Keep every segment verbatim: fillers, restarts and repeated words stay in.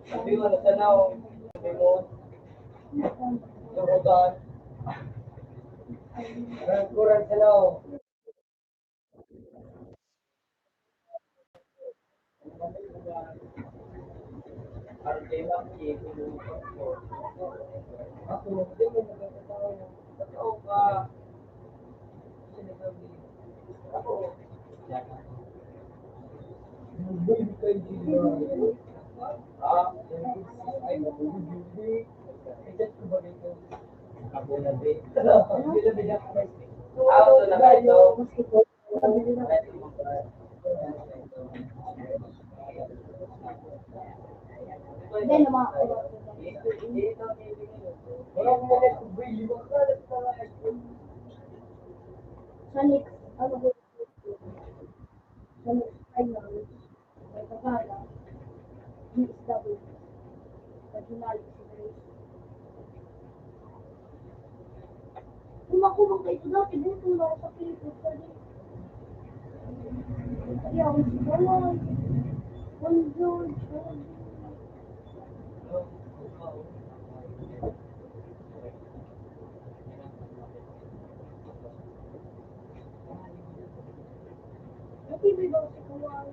Sabi mo, ano, tanaw. Sabi mo, luhugan. Kurang, kurang tanaw. Sonic, ano po? Sonic, ay, may kasama. Yung isda po. Pag hinalik si Grace. Kung ako magkaito dati, gutom na ako sa Pilipinas. Kaya ako si Bawal. Bonjour, bonjour. Happy birthday, Bawal.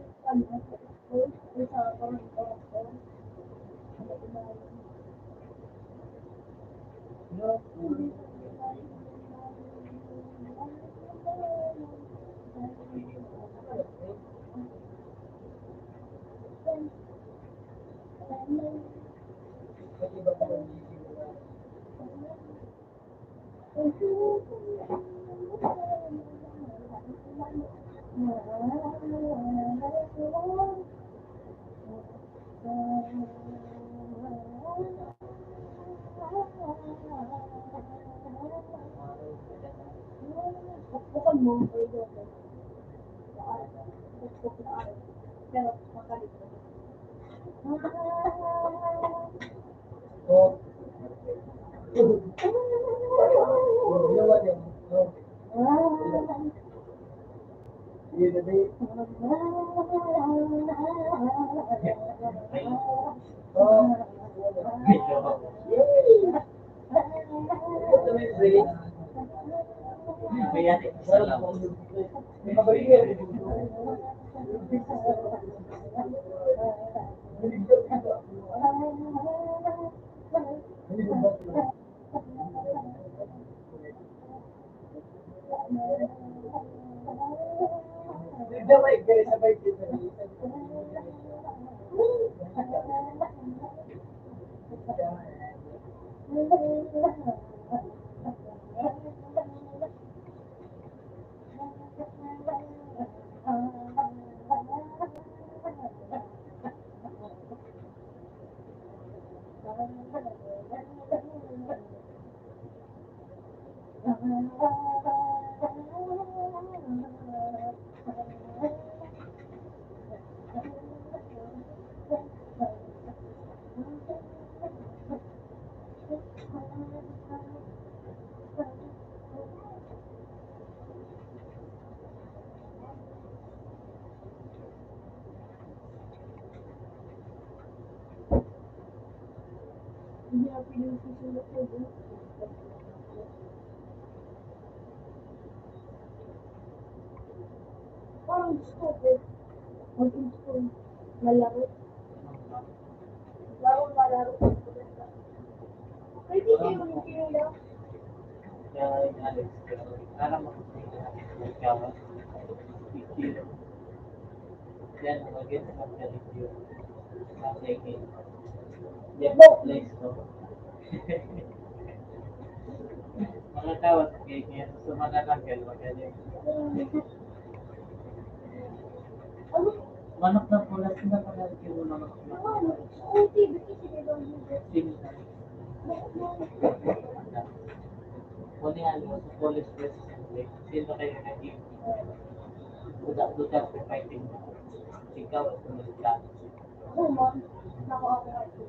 Bukod mo, pero makalit. Parang gusto ko mag-install na laro. Laro na laro. Pwede kayo yung kaya. Kaya yung Alex, pero parang mag-, yan, mag-get sa mga review. Sa second. Yan, place ko. Mga tawat, kaya, kaya sa mga tanggal, magaling. Manok na pula, sila pala yung manok na pula. Sino na? Kunin nga, ano, sa police press, sino kayo naging budak-budak sa fighting? Ikaw, at sumunod ka. Oo, ma'am. Ako, ako, ako.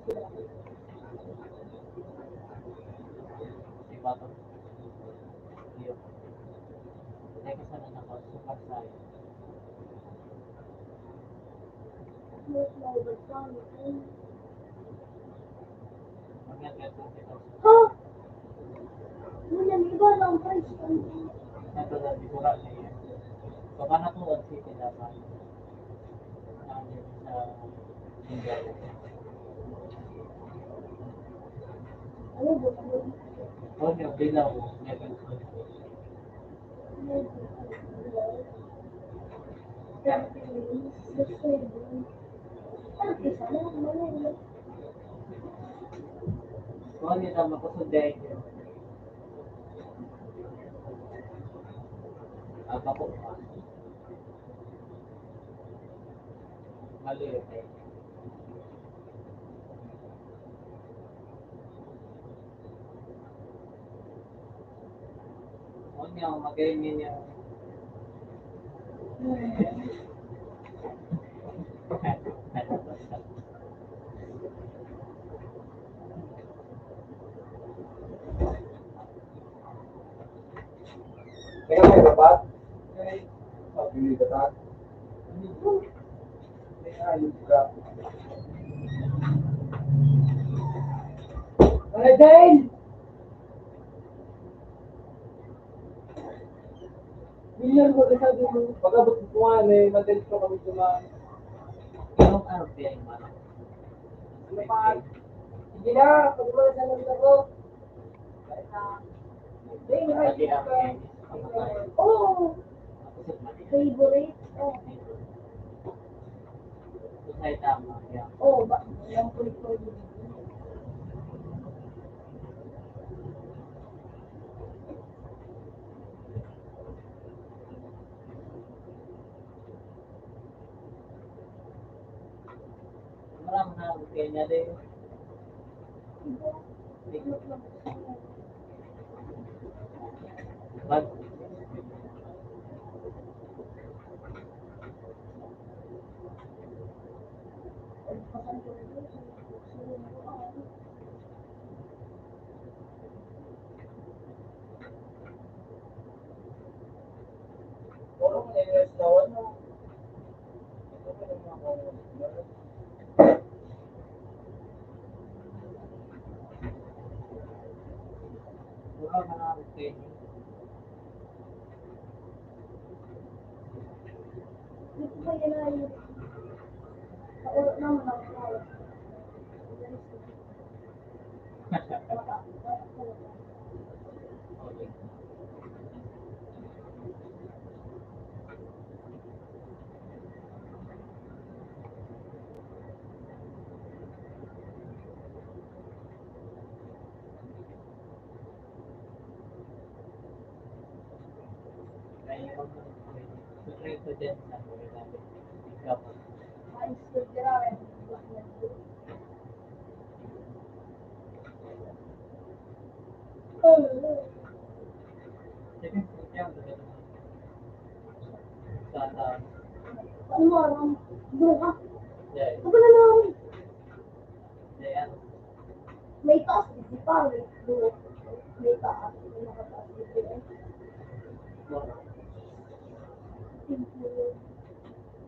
Si Bato. Iyo. Teka, sana naka-, super saiyan. Yes, ma'am. Ha? Ngunyan, iba lang price ang Ito na, di ko na, eh. Baka na po, ang city dapat. Ang sa Ano ba? Oh, yung bilaw. Kung ano yung tama ko sa diet yun. Ah, bako pa. Mali yun. Huwag niyo akong magayon ninyo. Kaya may dapat? Sabi ni dapat? May ayos ka. Para dahil William, kung sabi mo, pag-abot ko nga, may madalit pa kami dumaan. Anong araw kaya yung mga? Ano pa? Sige na, pag-iwan sa lang ako. Hindi, hindi, hindi. Oo. Favorite? Oo. Ay, tama. Yeah. Oo, ba? Yung favorite. Marami na ako kaya niya din. Bag- Ano mo, ano? Ako na lang. May taas, di ba? May, may taas, may nakataas, di ba?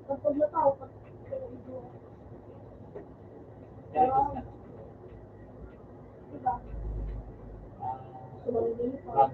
Kapag natao, pag Diba? Sumangli pa.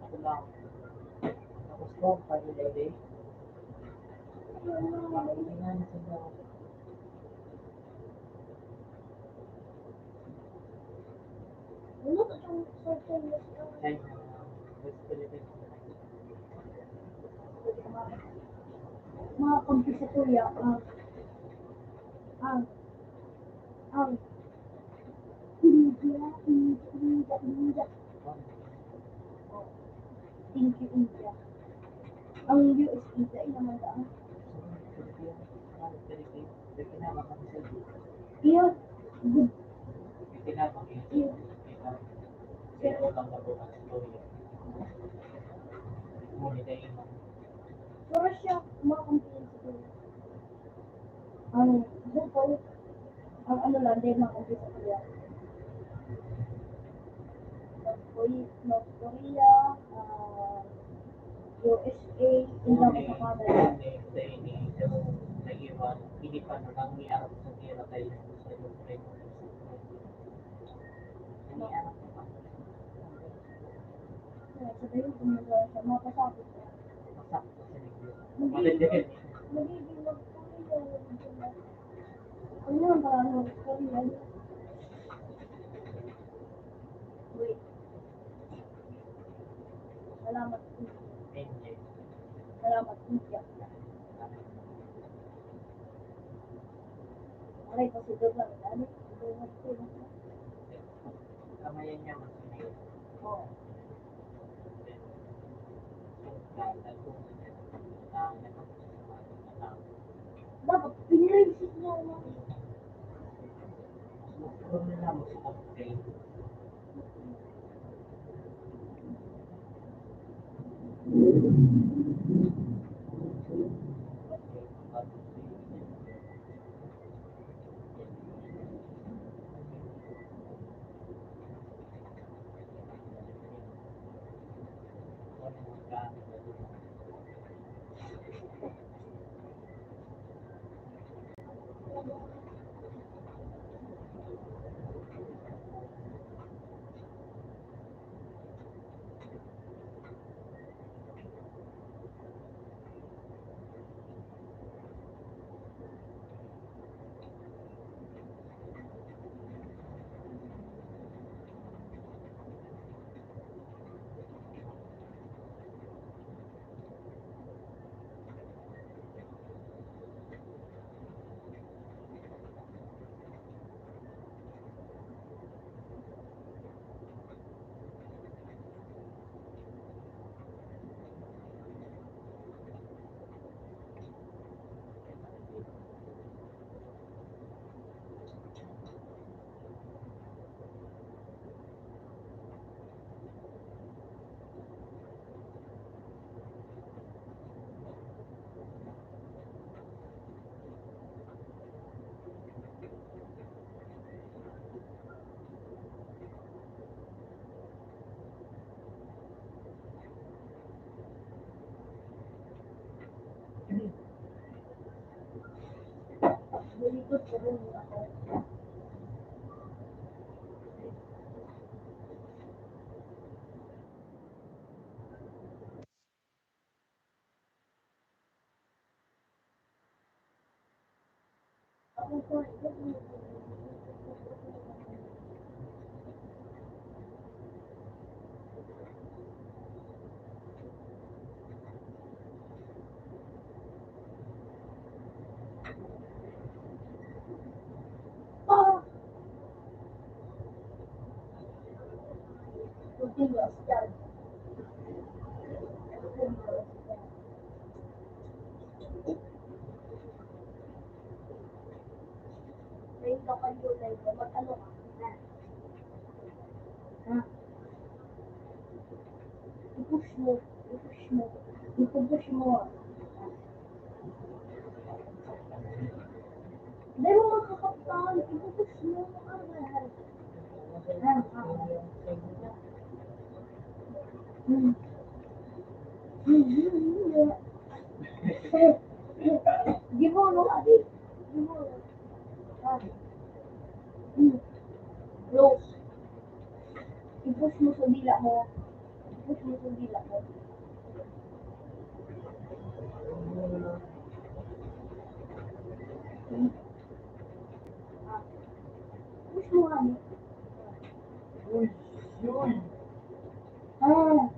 Ako lang. Tapos po, pag-ibig. Pag-ibig na, Mga kampi sa kuya, ah, ang, ang, India, India, India, India. Thank you, India. Ang U S A, dai naman daan. Iyo. Iti lamang yung kita. Pero lang na po ang istorya. Ngunit ay iba. Pero siya, kumakampiyon sa kanya. Ang buto, ang ano lang, dahil makampiyon sa kanya. North Korea, North Korea, ah, U S A, yun lang ang pangalan. Kaya sabihin ko na sa mga pasabot. Magiging, magiging mag-Korea. Ano nga ba ang Korea? Wait. Salamat, India. Salamat, India. Aray, pasidor lang. Ano? Kamayan niya, mas Oo. Dapat pinrensip niya lang. May kapanyo na ito. Mag-ano ka? Ha? I-push mo. I-push mo. I-push mo. Dahil mo makakaptan. I-push mo. Ah, ah. Hmm. Gibono, abi. Gibono. Ah. Hmm. Close. I-push mo sa dila mo. I-push mo sa dila mo. Hmm. Ah. Push mo, abi. Uy, uy. Ah.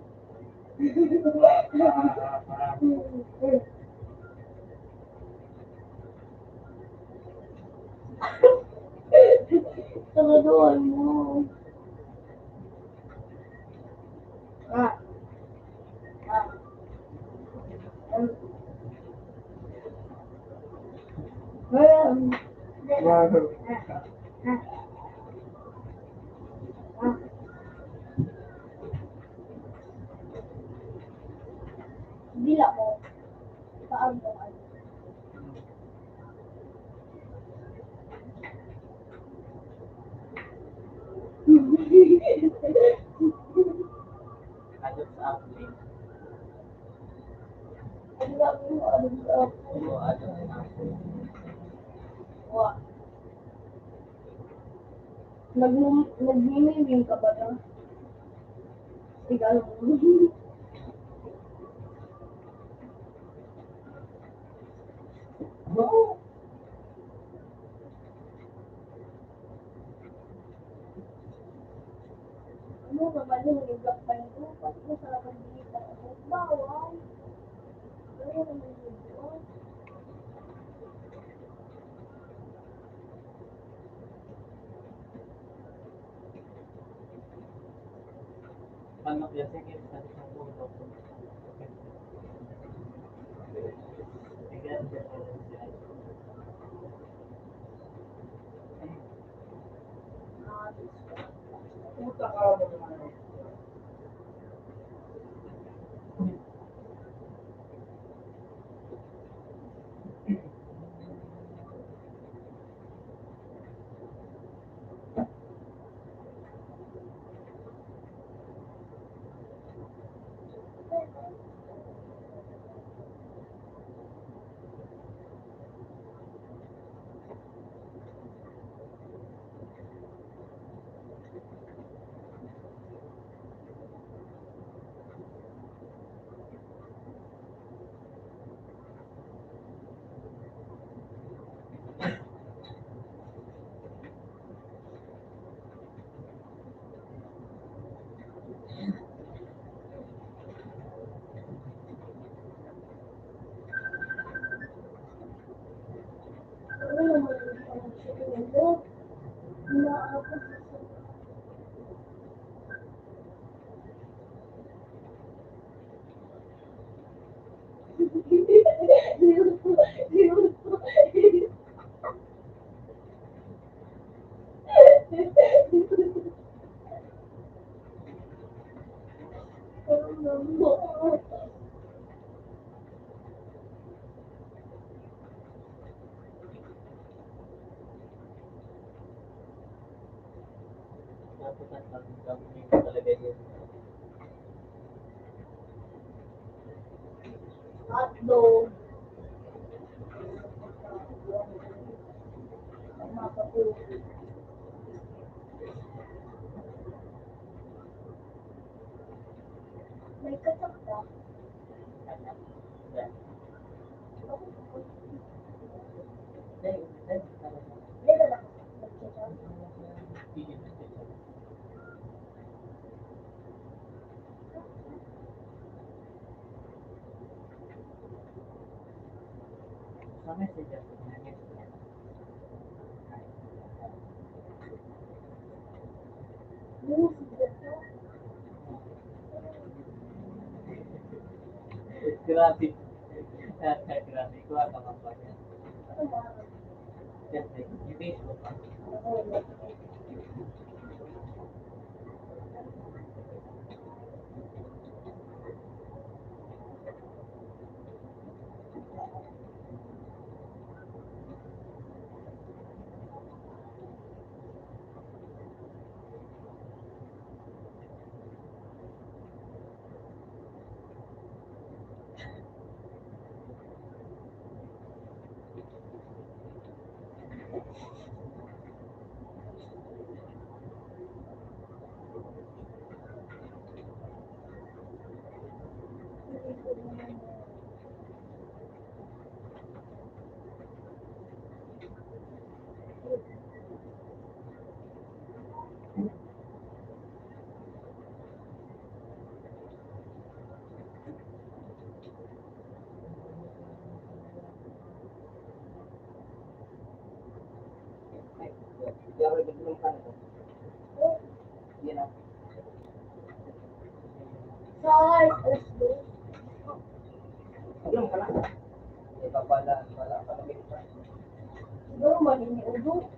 Talaga, ano? Ah. Ah. Um. Well, um, Wow. Dila mo. Paano? Ano sa akin? Ano sa akin? Ano sa akin? Wa. Nagmum-, nagmimiwing ka ba na? Tagalog. Ano ba, mali, nag-block pa ito? Pati ko sa pag-delete ako. Bawal. Ano naman yun? Tapos ang pagkakamali ko talaga yun. Hotdog. Ang mga paputi. May katok ba? Grabe. Grabe ko, ah, kapag yan. Kasi, yung Facebook, ah. Siguro mali ni Udo.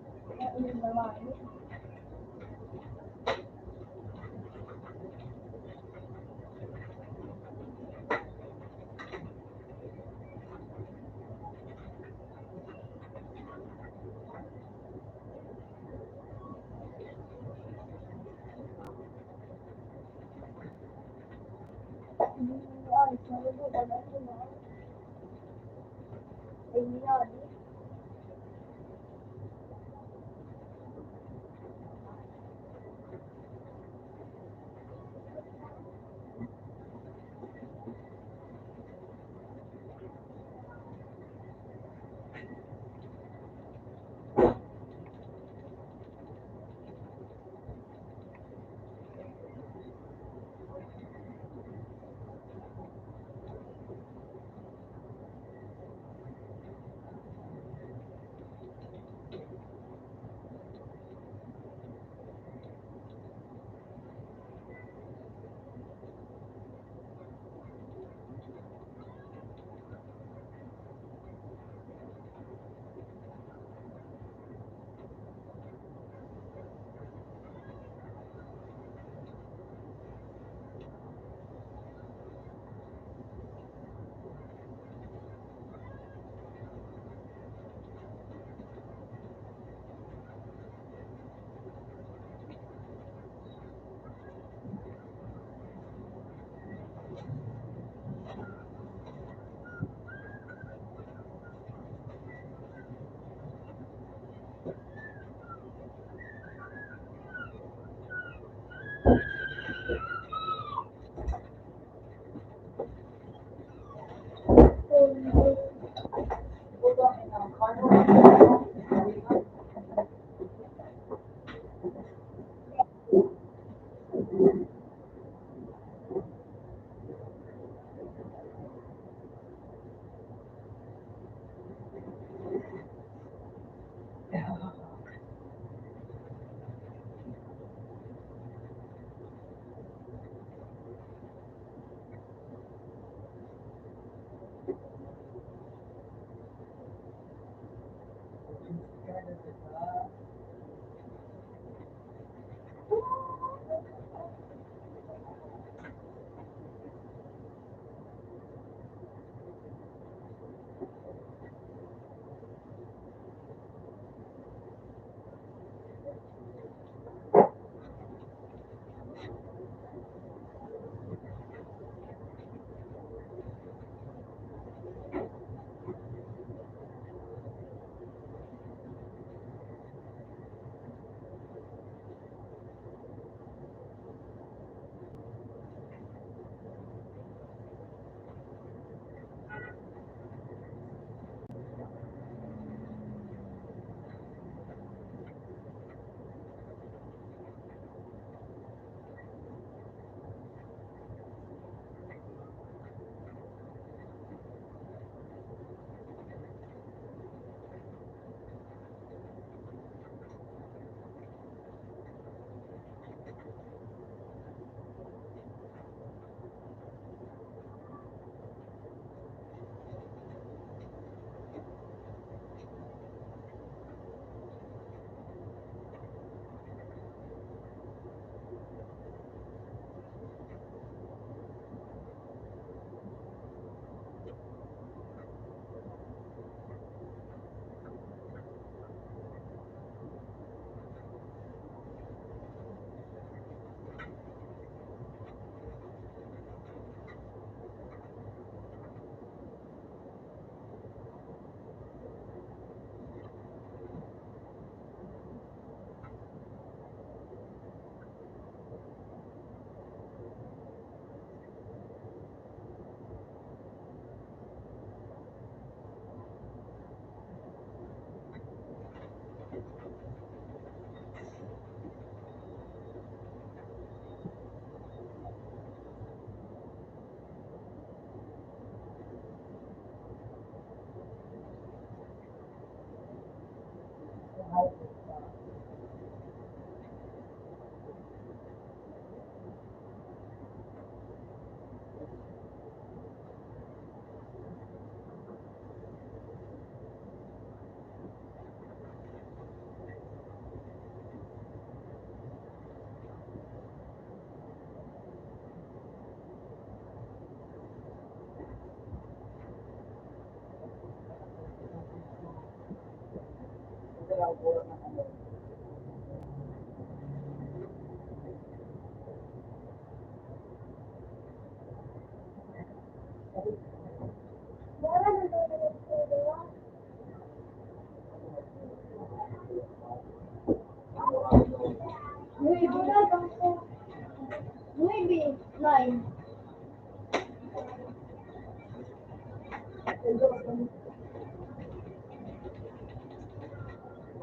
Nuebe, nine.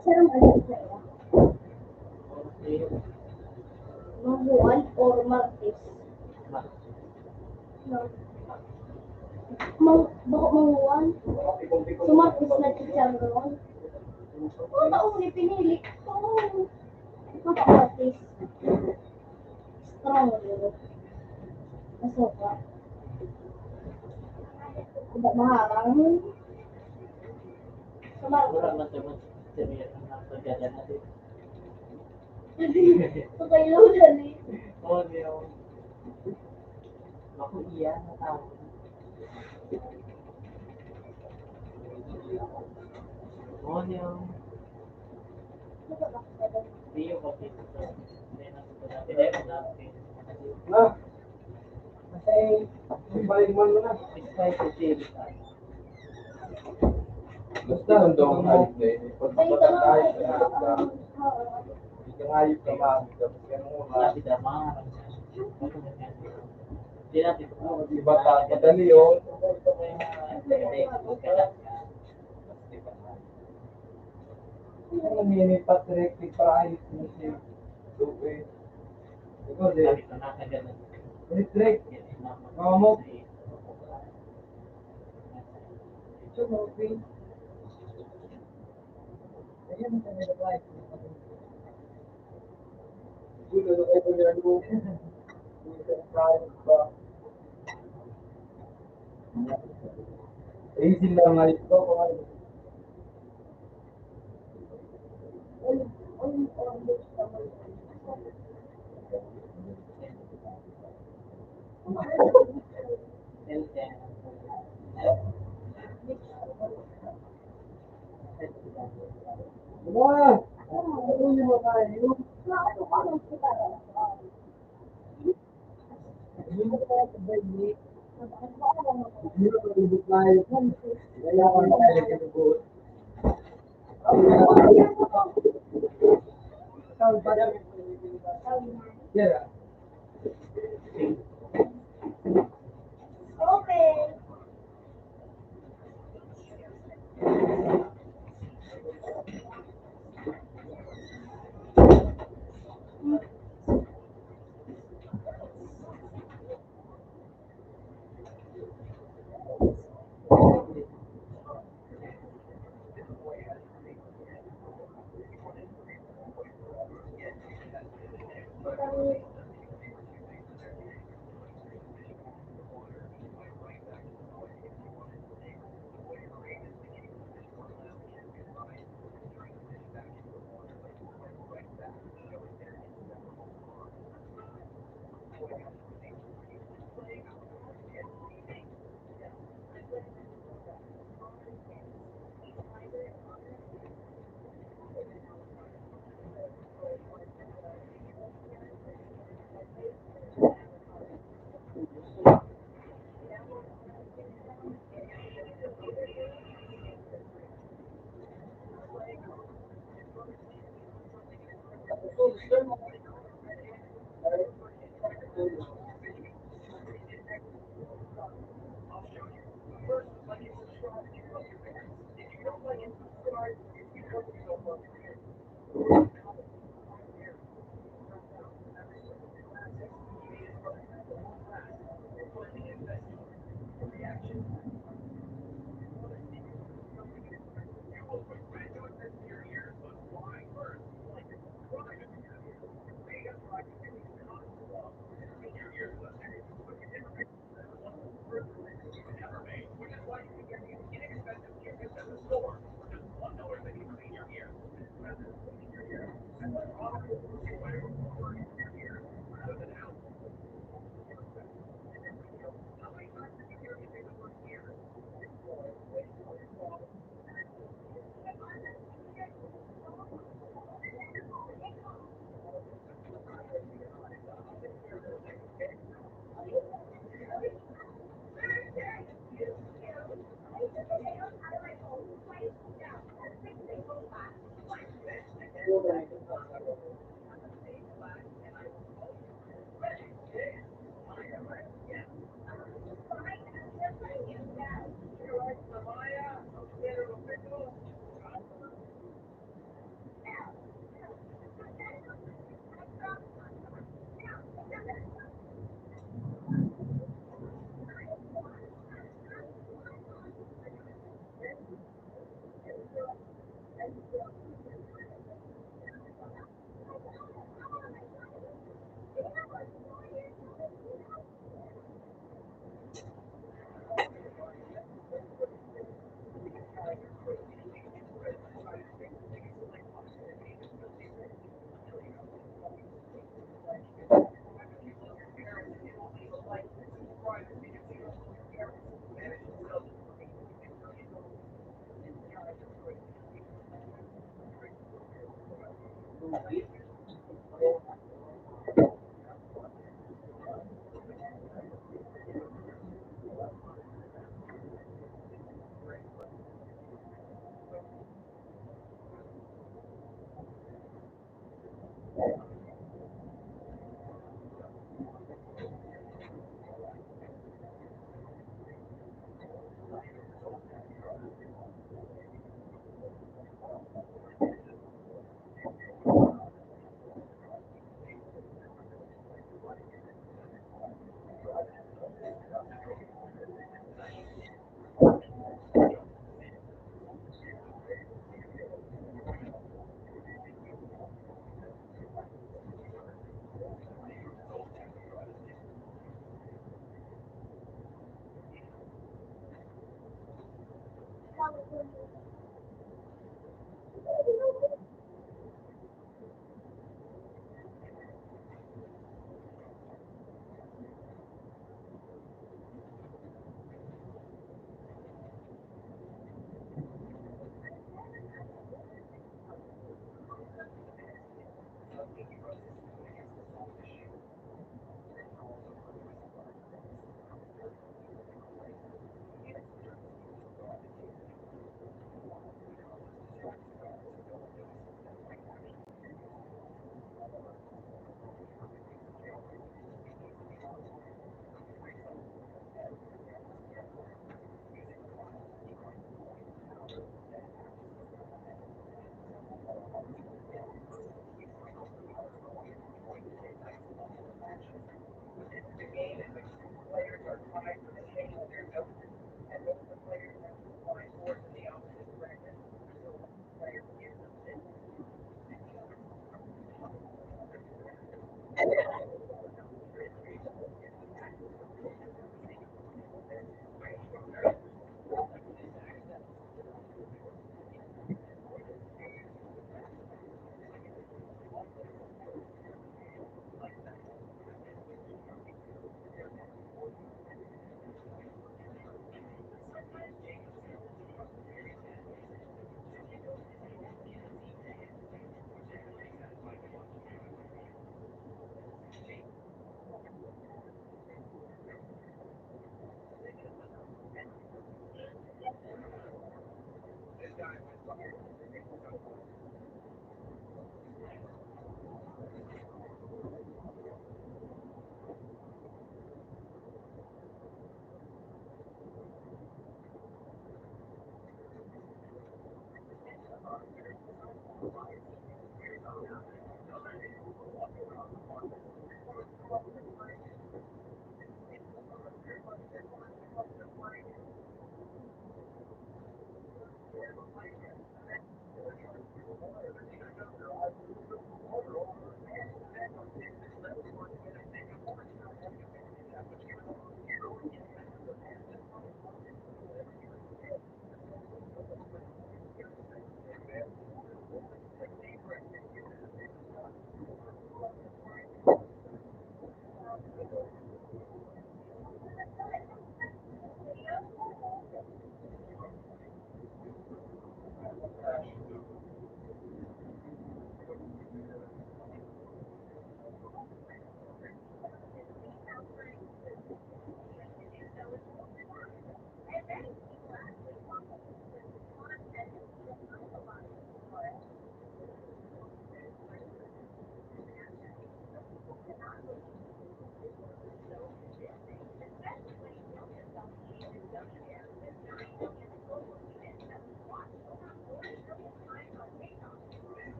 Asa ang ano sa iya? Mga Juan or Martes? No. Mang, bako Mang Juan. So, Martes na chicharon. Oh, taon ni pinili. Oo. Mga Martes. Strong. Masuka. Diba, maharang? Sa Martes. Wala man sa mga sinabi ang mga pagdadala natin. Sa kayo, dali. Oh, di ako. Ako iya, natawag. Oh, di ako. Di yung pagkita. Di na sa pagkita. Di na sa pagkita. Ah. Kasi, balik man mo na. Basta nandun ang hype na yun. Pag matatayo ka na, hindi ka hayop ka, mami. Tapos yan mo, ha? Lapit na, mga. Hindi natin. Iba pa, madali yun. Ano, Mini Patrick, ipaayos mo si Lupe. Ikaw, di. Patrick. Mamo. Ito, Lupe. Ayan, ang kanya na. Easy lang nga ito. Yeah. Okay.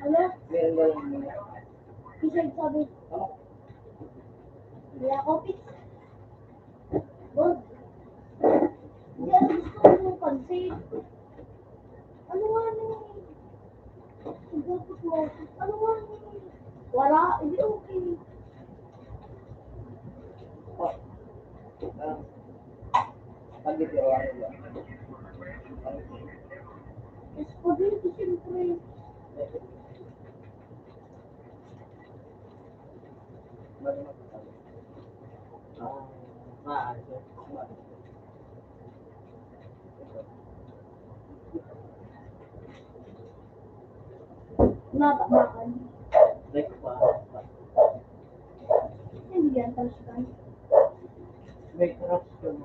Ano? Kasi sabi, wala ko, Pits. Boss, hindi, ano gusto ko yung pansit? Ano nga ni? Sagot ko, ano nga ni? Wala, hindi okay. Oh. Ah. Pag-video, ano ba? Spaghetti, siyempre. Mabakbakan. Hindi yan, trash can. May trash can.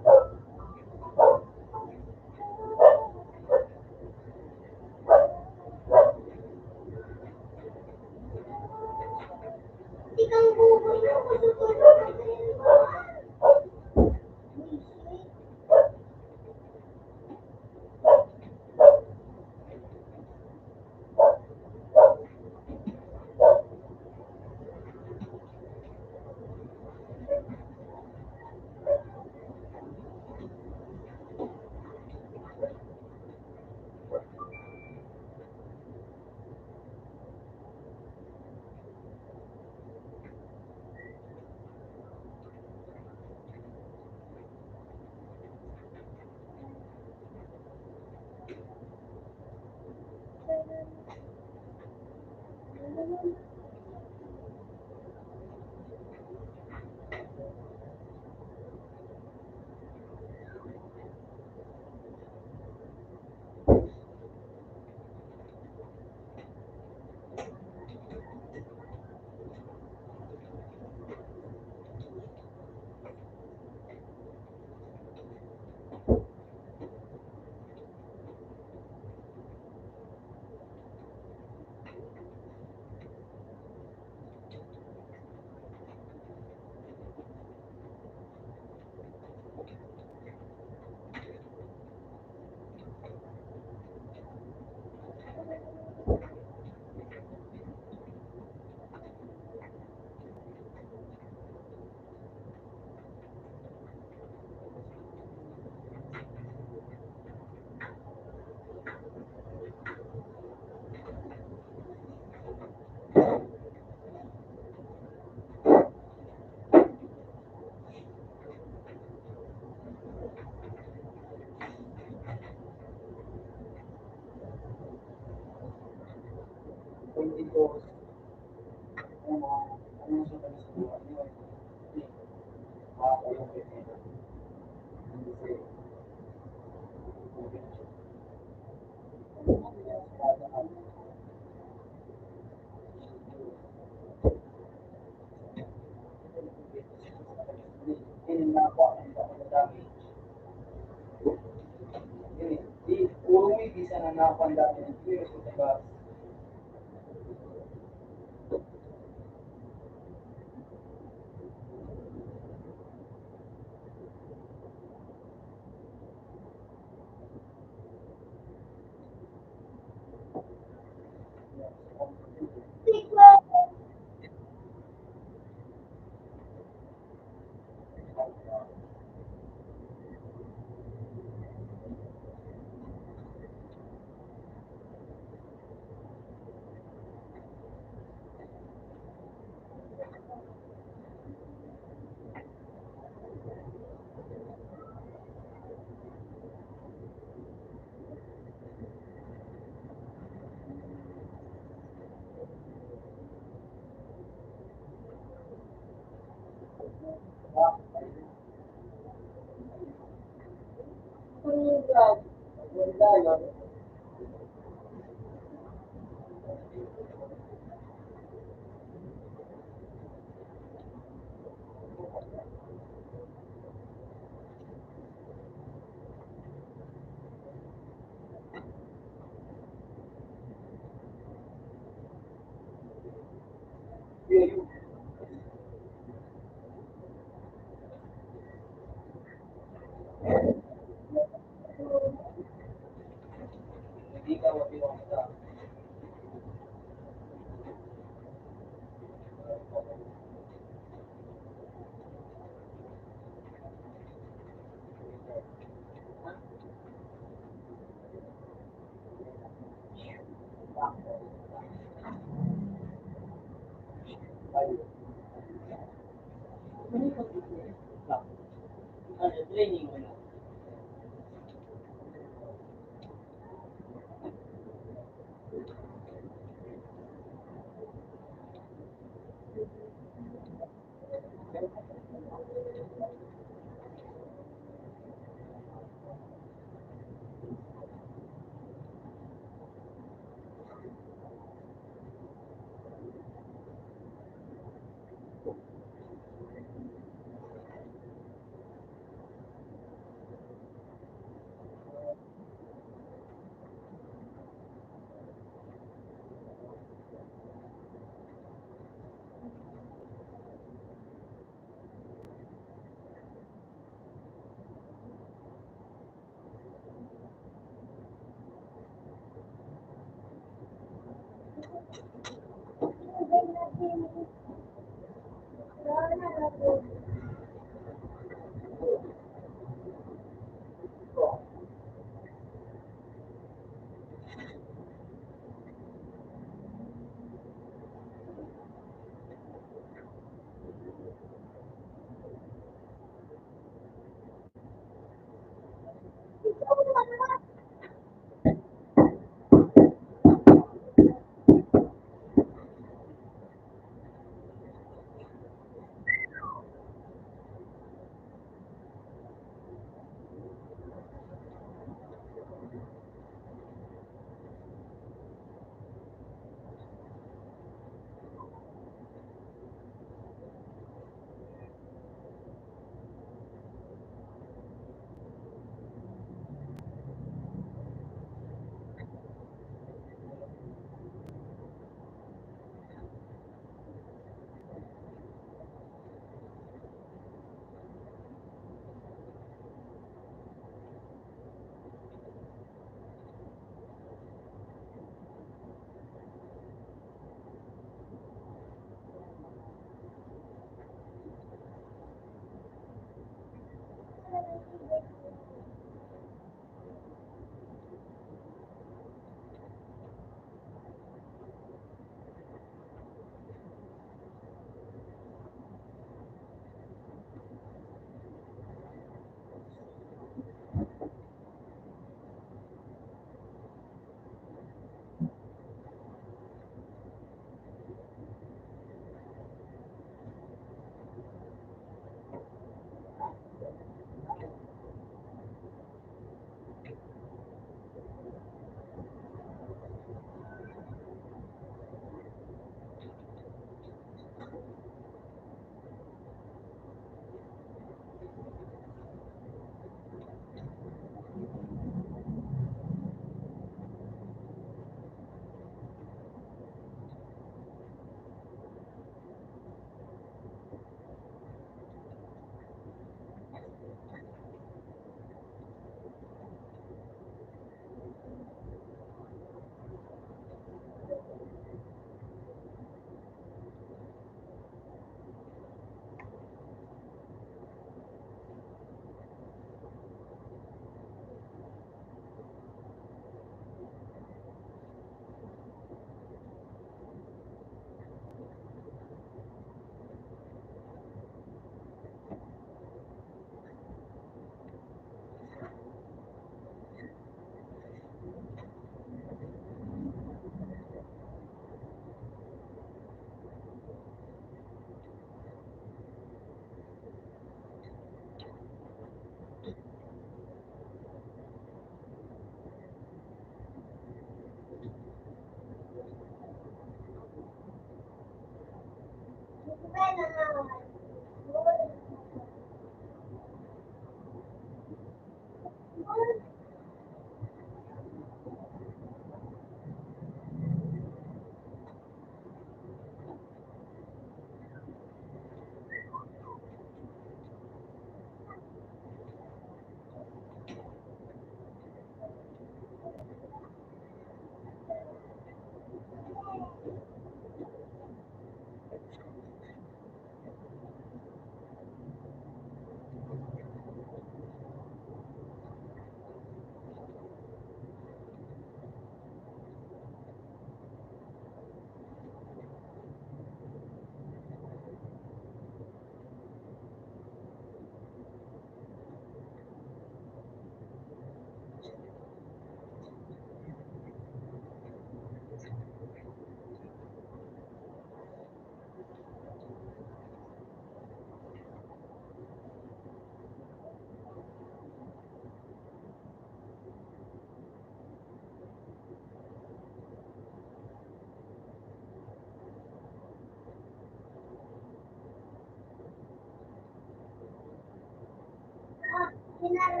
Wala,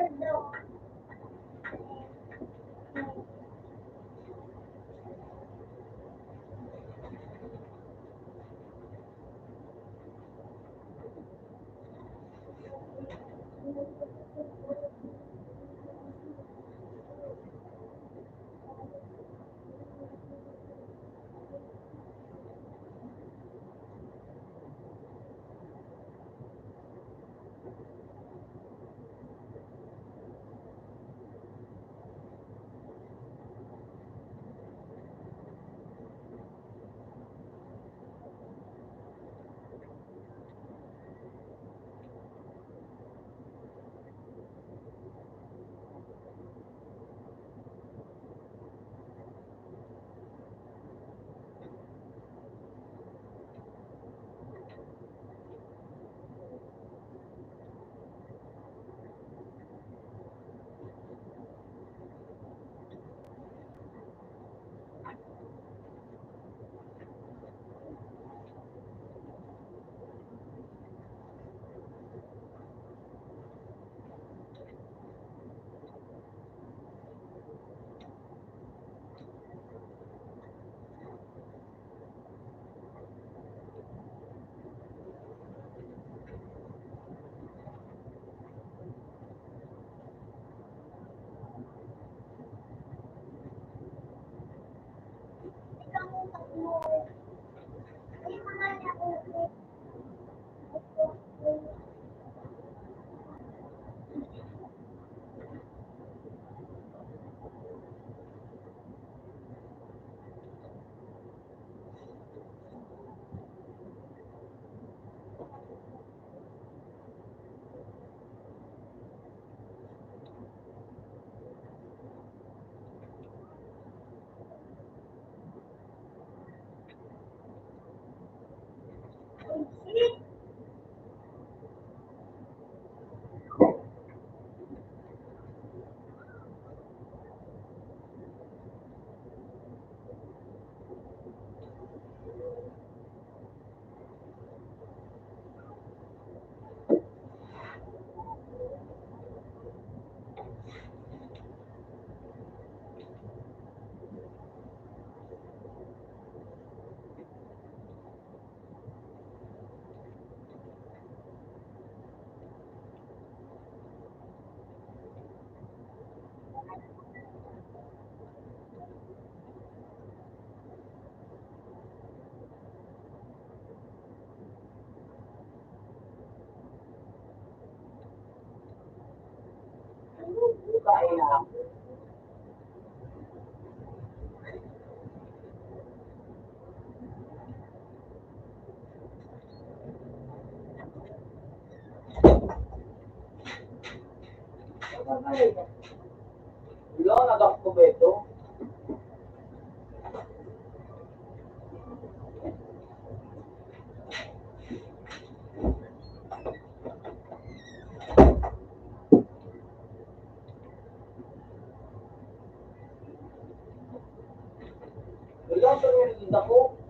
nagak ko ba ito? Wala, pero yung dako.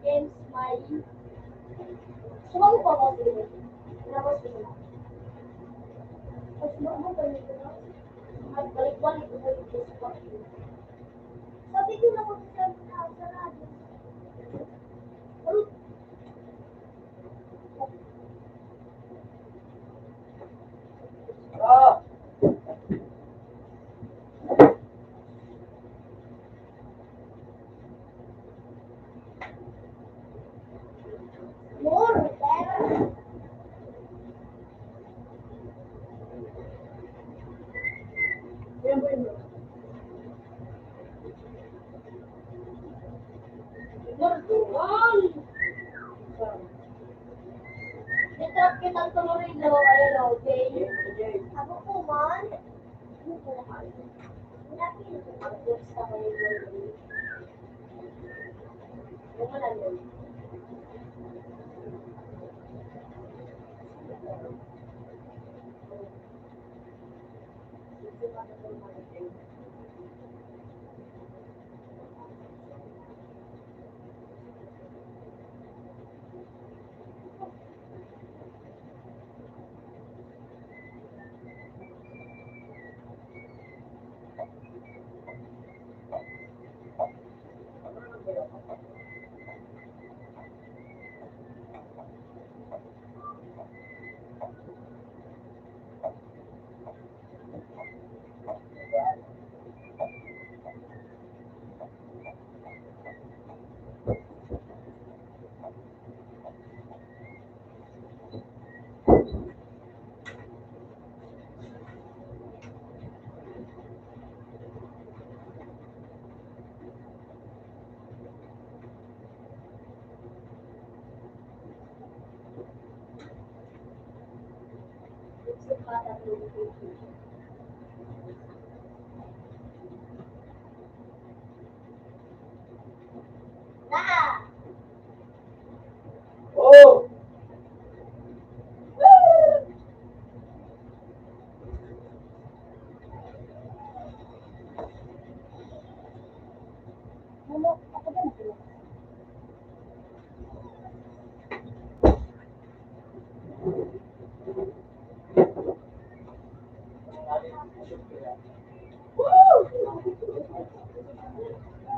James, may, sumama pa ako sa inyo. Tapos, sumama pa ako. At balik-balik ko sa inyo. Sabi ko na po sa, sa radyo. Ah! Morduan! May truck kitang tumurido, ayan o, Jay. Ako po man. Ano po man? Ang laki ng pagkakita ko yung mga lalim. Oh!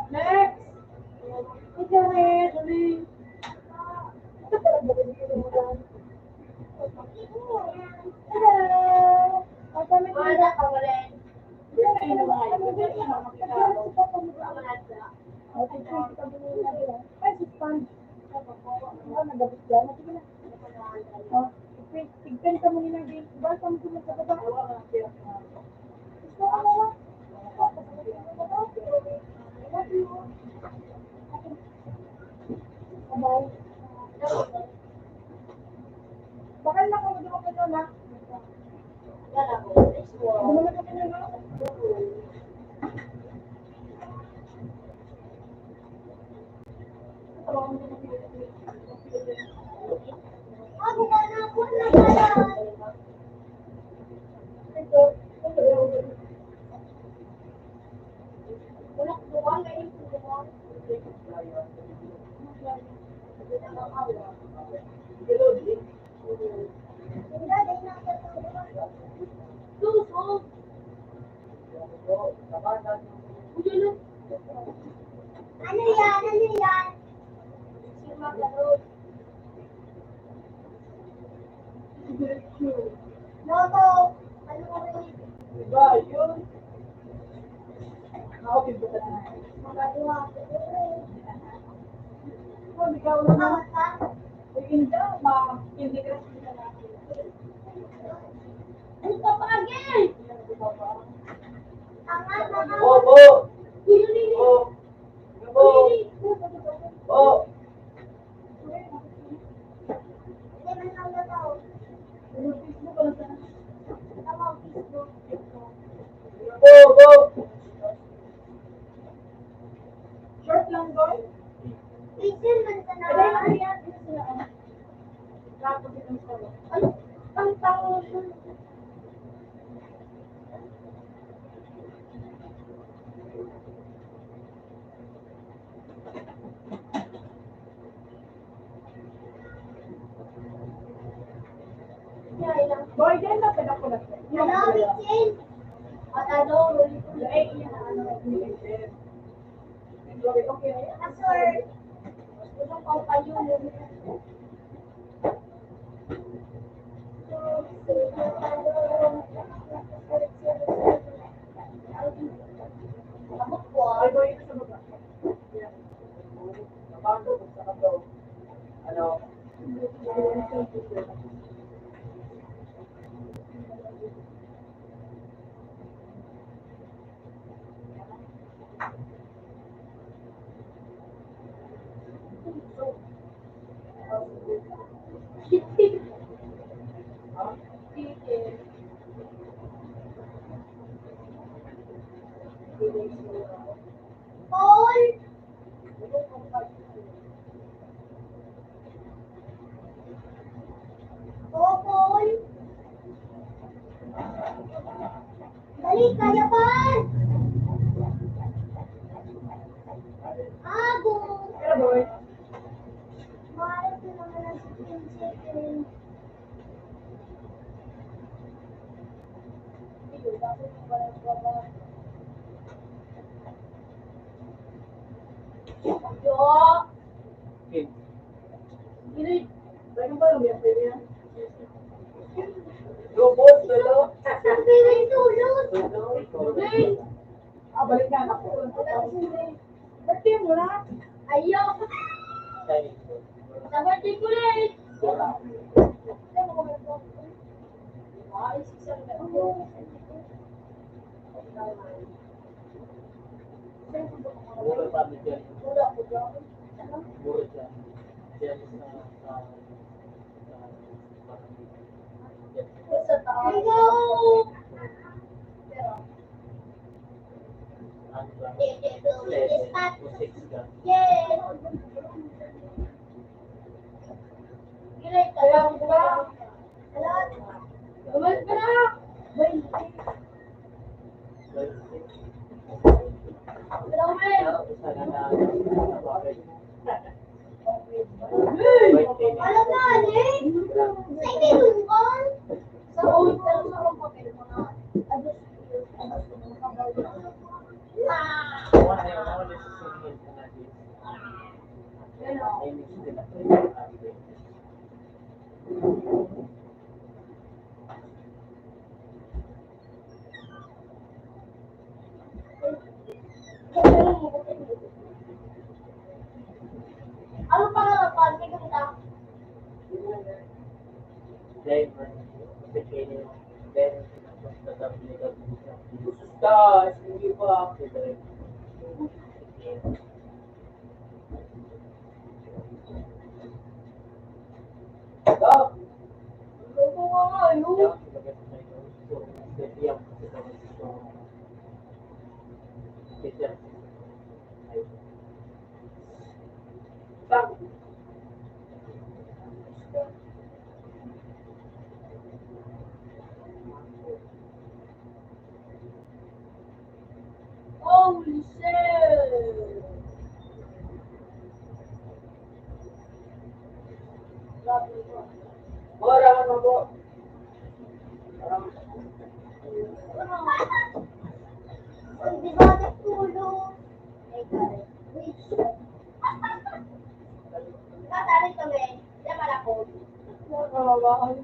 Next! Ikaw, eh, dali. Ito talaga, dali, dali, dali. Hello! Ang pamit mo. Wala ka, wala. Hindi na kayo naman. Hindi na kayo naman. Ay, si Sponge. Ano, nagabit dyan? Sige na. Ah, tig-, tig-, tigtan ka muna ng game. Ibal ka muna sa baba. Gusto ko na lang. Bye. Bakal na kung gusto ko na. Ano yan? Ano yan? Loto. Ano ko rin? Diba, yun? Ako, pinto ka na. Magagawa ko. Oh, ikaw naman. Mawat ka? Sige daw, ma-, hindi ka na. Ang papagay! Tama, tama. Bo, bo! Uy, uy, uy. Bo! Bo! Bo! Go, go! Short lang, boy. Picture man sa naman. Tapos itong sawa. Ay, ang tao. Boy, dyan na pala ko na. Ano, Michelle? At ano, Roy? Ay, ano, Michelle. Okay, okay. Ah, sir. Ano pang payo mo? Ano? Paul! Oh, Paul! Dali, kaya pa! Ago! Pero boy, maaari ko naman ang chicken. Robot, lolo. Ah, balik na ako. Ba't di mo na? Ayaw. Sa birthday ko na eh. Mura pa kami dyan. Mura dyan. Dyan sa, sa, sa, sa taas. Ano ba? Seven o six ka? Kaya ko ba? Gumalit ka na! Alam mo eh! Alam na, eh! Sa kinungan! Sa old, pero sa old, papel mo na. Ano pangalan ko? Sige, kita. Driver. Driver. Driver. Driver. Driver. Driver. Holy shit! Grabe ito. Wala naman po. Ang bigat ng ulo. Ay, kare. Wait. Tatarik kami. Diyan malapot. Nakakabahan.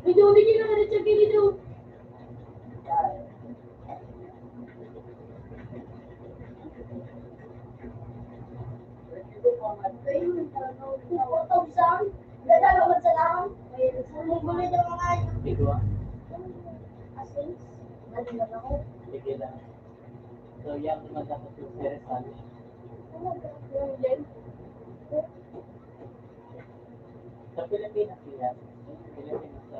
Medyo hindi nyo naman siya ginido. Puputog sa, gagalaw man sa lahang. May sumugulid ang mga yun. Ikaw, ah. Asin. Naging ako. Sige lang. So, yan naman dapat yung serious natin. Sa Pilipinas, yan. Pilipinas, sa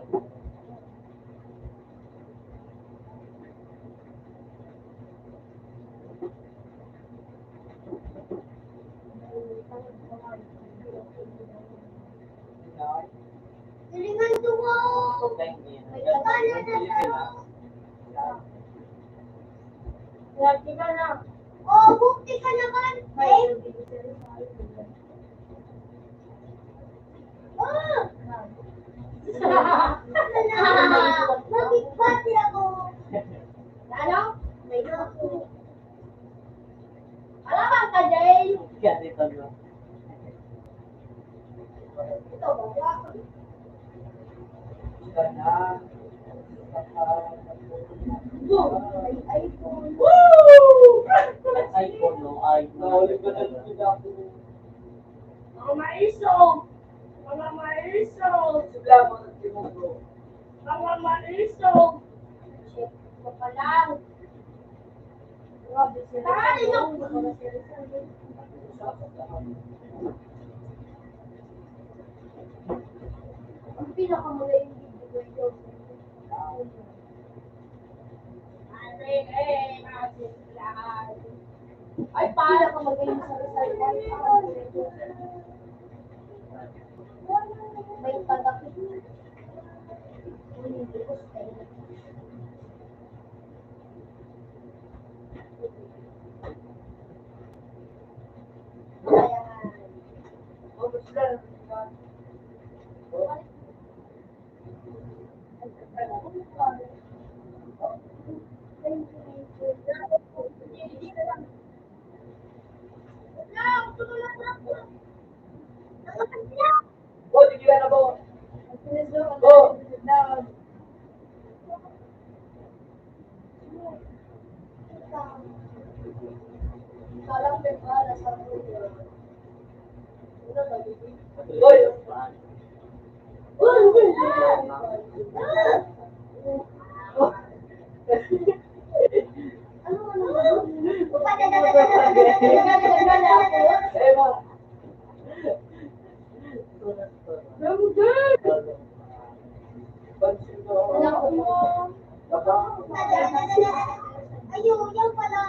Silingan duwa! May kabana na daw! Grabe ka na. Oh, bukti ka naman! May Ah! Mabigbati ako! Ano? May ako. Alaman ka, Jay! Kasi ito, no? Ito, bakla. Boom! May iPhone. Woo! May iPhone, no? iPhone. Nahuli ko na dito ako. Mga maisog! Mga maisog! Sila, mga timugo. Mga maisog! Shit, ito pa lang. Grabe sila. Ay, no! Ang pinakamalaking video ko yun. Ay, pala ka magayon sa Rizal. May tagapit. Oh, tigilan na po. Oh. Hoy! Ayun, yan pala.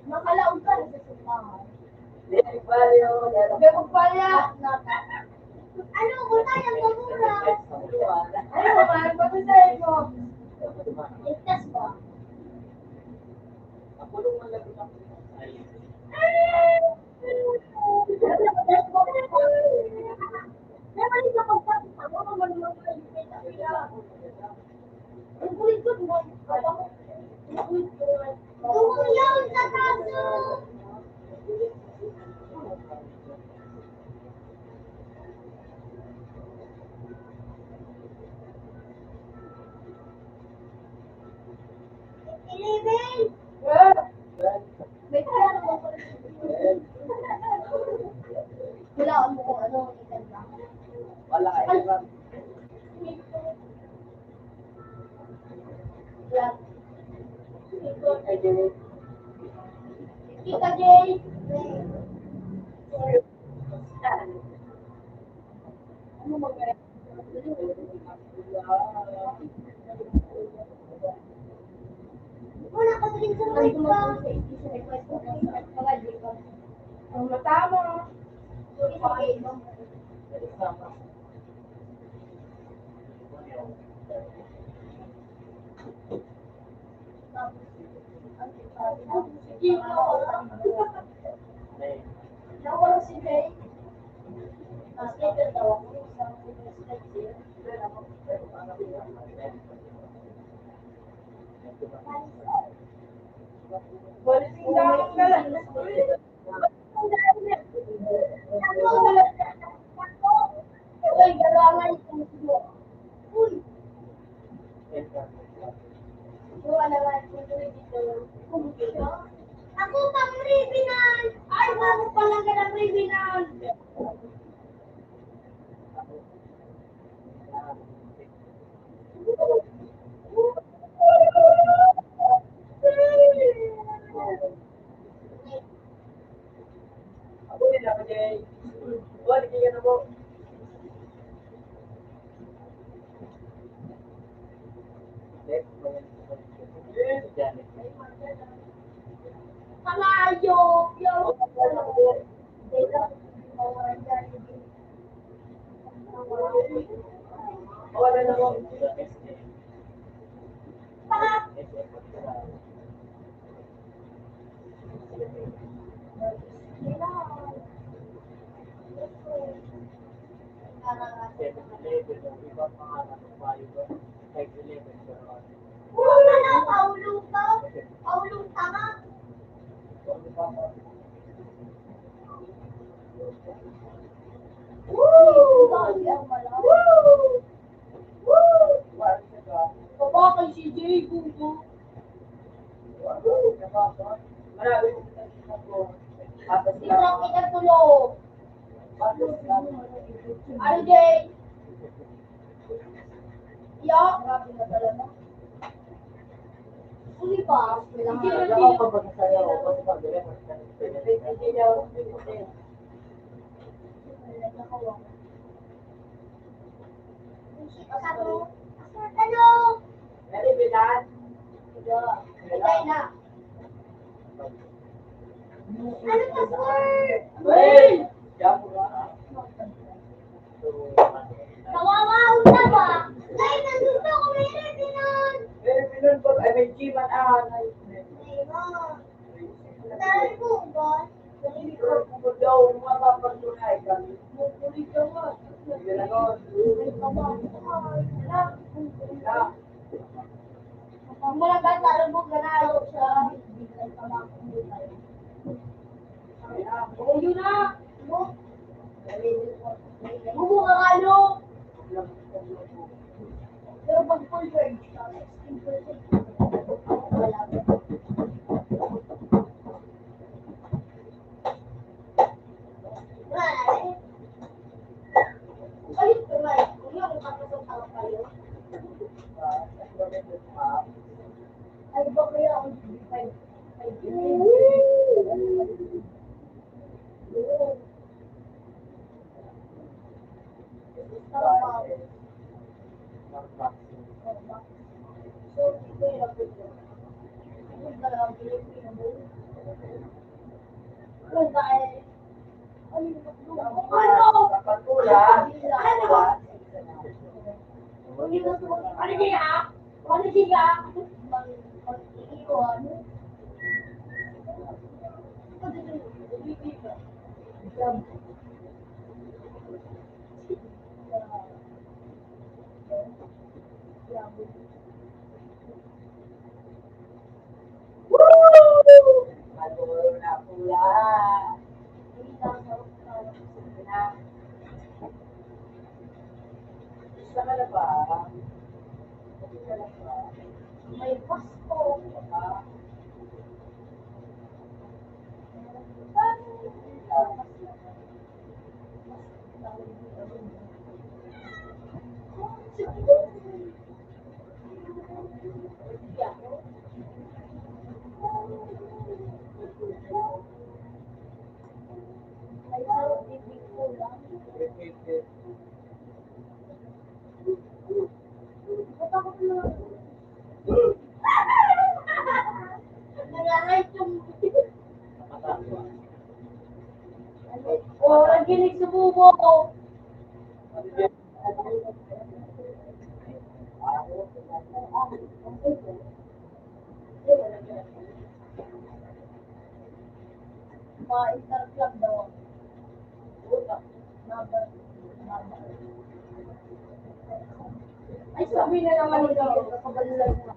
Nakalaog ka na sa simbahan. Hindi, magpalya. Ano, wala yung mamura. Ano, mahal pa ko sa iyo. Ligtas ba? Nakulong man lang ako. Wala mo kung ano ang ikanta. Wala ka iba. Kita, Jay. Ano mo, Wala ka rin sa mga iba. Ang mata mo. Nawala si Jay. Mas may ganda ako sa Ako pang ribi na Kalayo! Yo! Paulo ka, Paulo ka nga. Woo! Woo! Woo! Kabakal si Jay Gugu. Di ba kita tulo? Ano, Jay? Yo? Uli ba? Ano? Ano? Ano, password? Uy! Kawawa, unta ba? Ay, nandito ko, may Pilipinon! Pilipinon po, ay, may G man, ah, may Ay, ma. Dahil po ba? Pilipinon po daw, mapapatunay kami. Muli ka ba? Pilipinon. Ay, kawawa. Ay, wala. Ang mga bata, alam mo, ganayo siya. Yun na. Bubo ka nga, no? Pero pag full charge, sixteen percent. Wala na, eh. Balik ko na, eh. Kung yung papasok ako kayo. Ay, ba kaya ang five? Woo! Maduro na pula. Gusto ka na ba? Gusto ka na ba? May Pasko. Oh, ang ginig sa bubo ko. Mga interclub daw. Ay, sabi na naman ikaw, kapabalulan mo.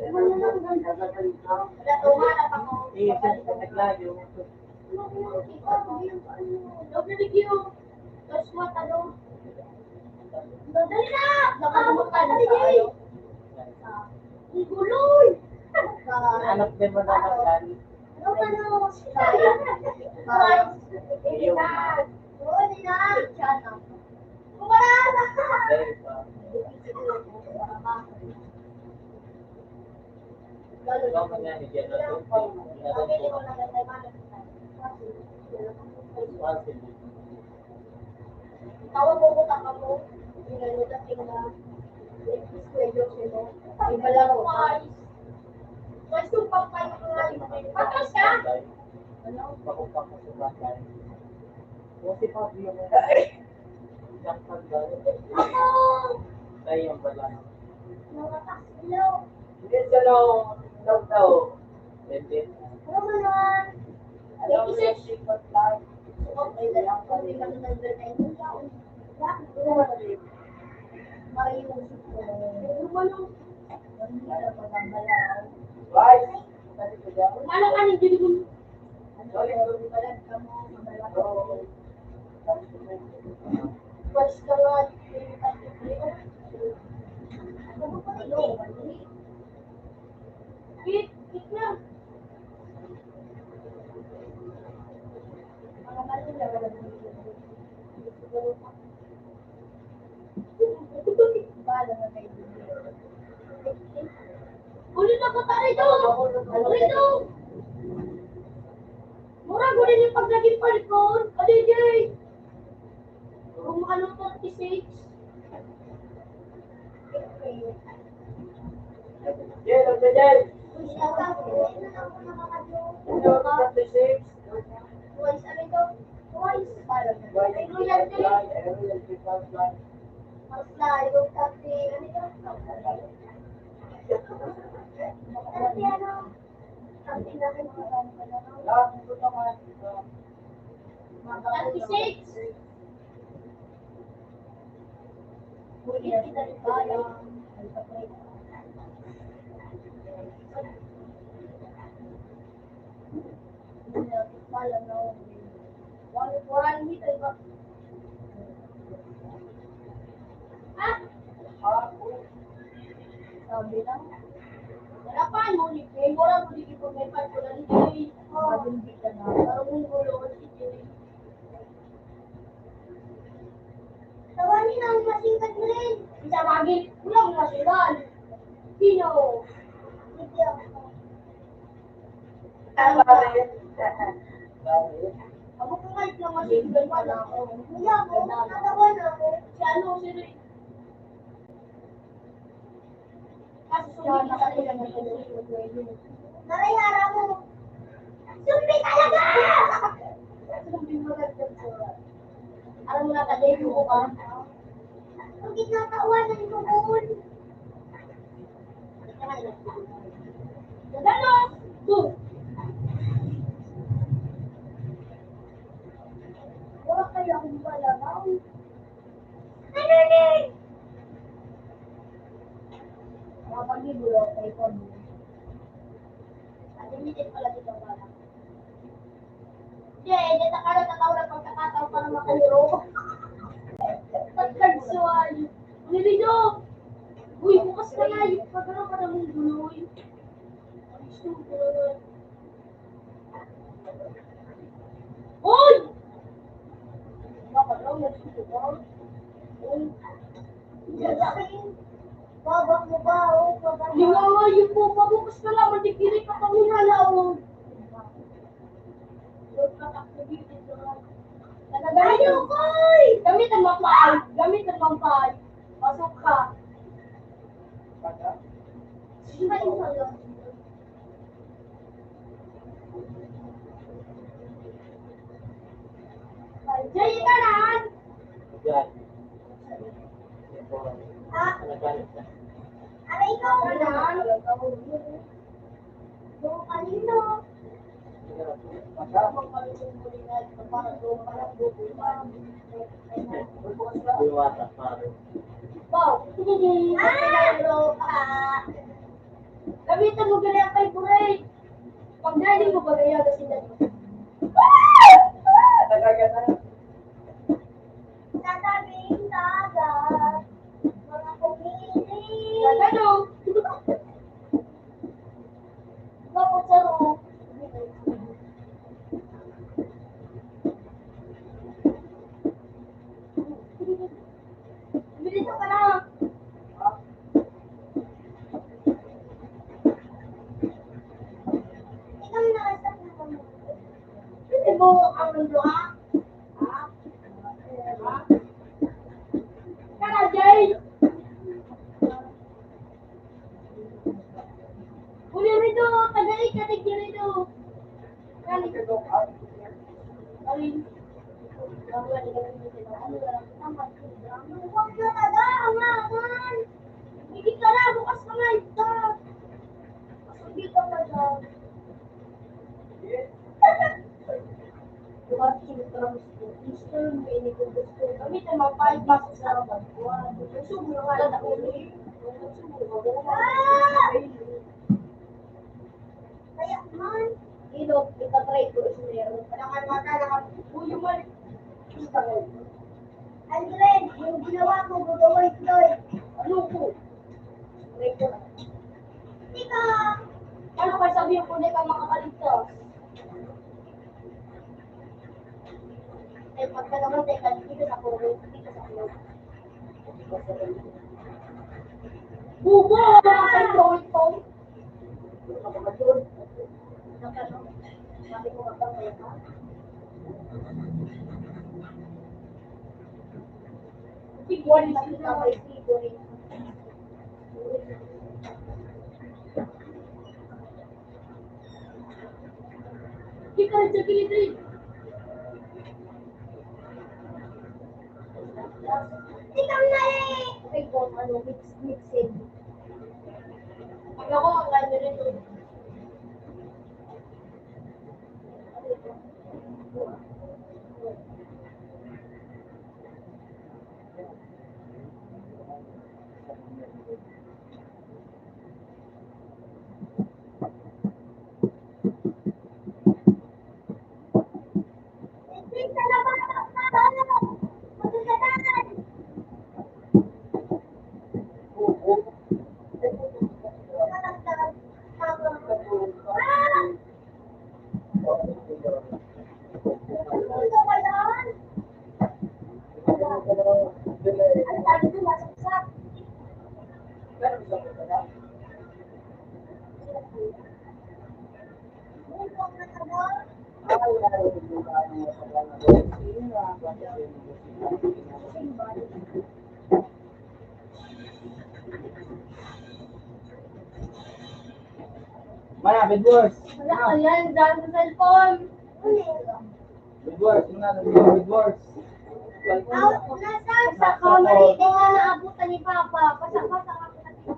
Wala, wala pa ko. Eh, siyempre, naglayo. Naglayo. Tapos mata daw. Dali na! Nakalimot ka na sa ano? Ang guloy! Anak din mo na lang yan. Ano, ano? Hindi na. Oo, hindi na. Kumara na! Dahil pa. Ikaw man yan, hindi yan natutunan. Hindi natutunan. Tawag ko po ka po. Hindi na nila tingnan. Schedule sila. Iba lang po. Mas yung pagpahinga nga yung patras ka? Ano? Bakit pa ko sa bagay? Kasi pag yun, Ako! Tayo ang pala. Mga taxi daw. Hindi sa law, daw daw. Hindi. Ano mo naman? Alam mo yung secret life. Okay na lang kung may mga nagdala yung tao. Bakit ko naman? Mariusip ko. Ano ba nung? Ang hirap magambalaw. Right. Ano ka nang dinugun? Ano ka nang balag ka mo? Magambalaw. Pwes ka nga. Kit, kit na. Mga mali na wala. Ulit ako, tari, do! Rito! Mura ko rin yung pag naging palikon. Adi, Jay! Kung ano, thirty-six. Jay, ano, Jay? Ano, thirty-six? Twice, ano ito? Twice. Twice. Mas layo, kasi, ano ito? Kasi, ano, ang pinakita ko, ano, thirty-six. Huli kita ni Kaya. Wala, wala, hindi tayo ba? Ah! Sabi lang. Wala pa, no? Ni Pemo lang, kung di ko may pagkulang, hindi. Oh, hindi ka na. Parang yung gulo ko, si Jerry. Tawani na ang masingkat mo rin. Isa bagay, wala mo masulan. Sino? Hindi ako. Tama rin. Ako po kahit na masingkat mo na ako. Hindi ako, natawa na ako. Si ano, si Ray. Maray, aram mo. Sumbi talaga! Sumbi mo talaga. Aram mo na, taday mo ka. Ang gitna kawan ng lubon. Gano'n? Boom! Wala kayo akong palagaw. Ano ni? Mga pag-iburo, sa ipon. Unlimited pala dito, wala. Hindi, hindi, takalo, tataw na pagkakataon para makaliro. Pagkagsuan. Ano dito? Uy, bukas na nga yung pagkakaroon ka ng guloy. Ang gusto ko na. Uy! Babak mo ba? O, babak mo. Lingawa, yun po, pabukas na lang, matikirik ka pa muna lang. Ayoko, oy! Gamit ang mampay! Gamit ang mampay! Pasok ka! Diyan yung kanan! Diyan. Ha? Aray ko! Kanan! Yung kanino? Wow! Ah! Gamitan mo gali ang favorite. Pag dining mo, bagayaga sila. Talaga na. Sa tabing dagat, mga kumili. Gagano? Bakit sa room? Dito ka na. Ikaw na ang sa Hindi mo ang mundo, ha? Ha? Ha? Kara, Jay! Uli rito, taga-ikatig niya rito. Kaya man, ilog, itatry ko is meron. Kaya nga, mata, naka-, uy, yung mali. Andres, yung ginawa ko, gagawin ko. Ano ko? Try ko na. Tika! Ano ka sabihin ko, hindi ka makakaligtas? Ay, pagka naman, teka, dito sa puro, dito sa puro. Bubo! Ang tawag ko. Tigwan na kita, may tigwan. Di ka rin sa kilid, Rin. Ikaw na eh! Ay, kung ano, mix, mixing. Pag ako, ang ganda nito. Mana, bed wars. Wala ko yan, dyan sa cellphone. Bed wars, yun nga, sabi ko, bed wars. Out na, sir. Sa kamali, di nga naabutan ni Papa. Pasang-pasang ako na dito.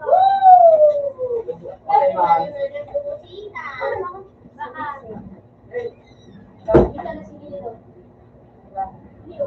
Okay, ma'am. Baka. Dito na, sige, dito. Dito.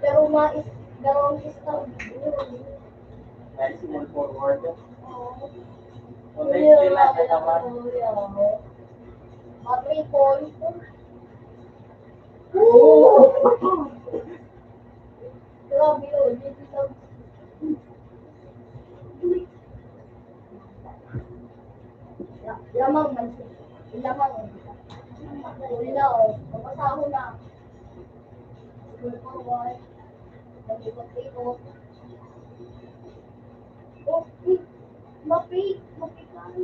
Pero ma-, pero ang istorbo. Dahil small forward. Oo. So, next nila na naman. Matripol. Oo. Grabe yun. Dito sa Lamang man siya. Lamang. Wala, oh. Mamasaho na. Siguro ko, boy. Nag-ikot-ikot. Oh, eh. Mapi-, mapikan.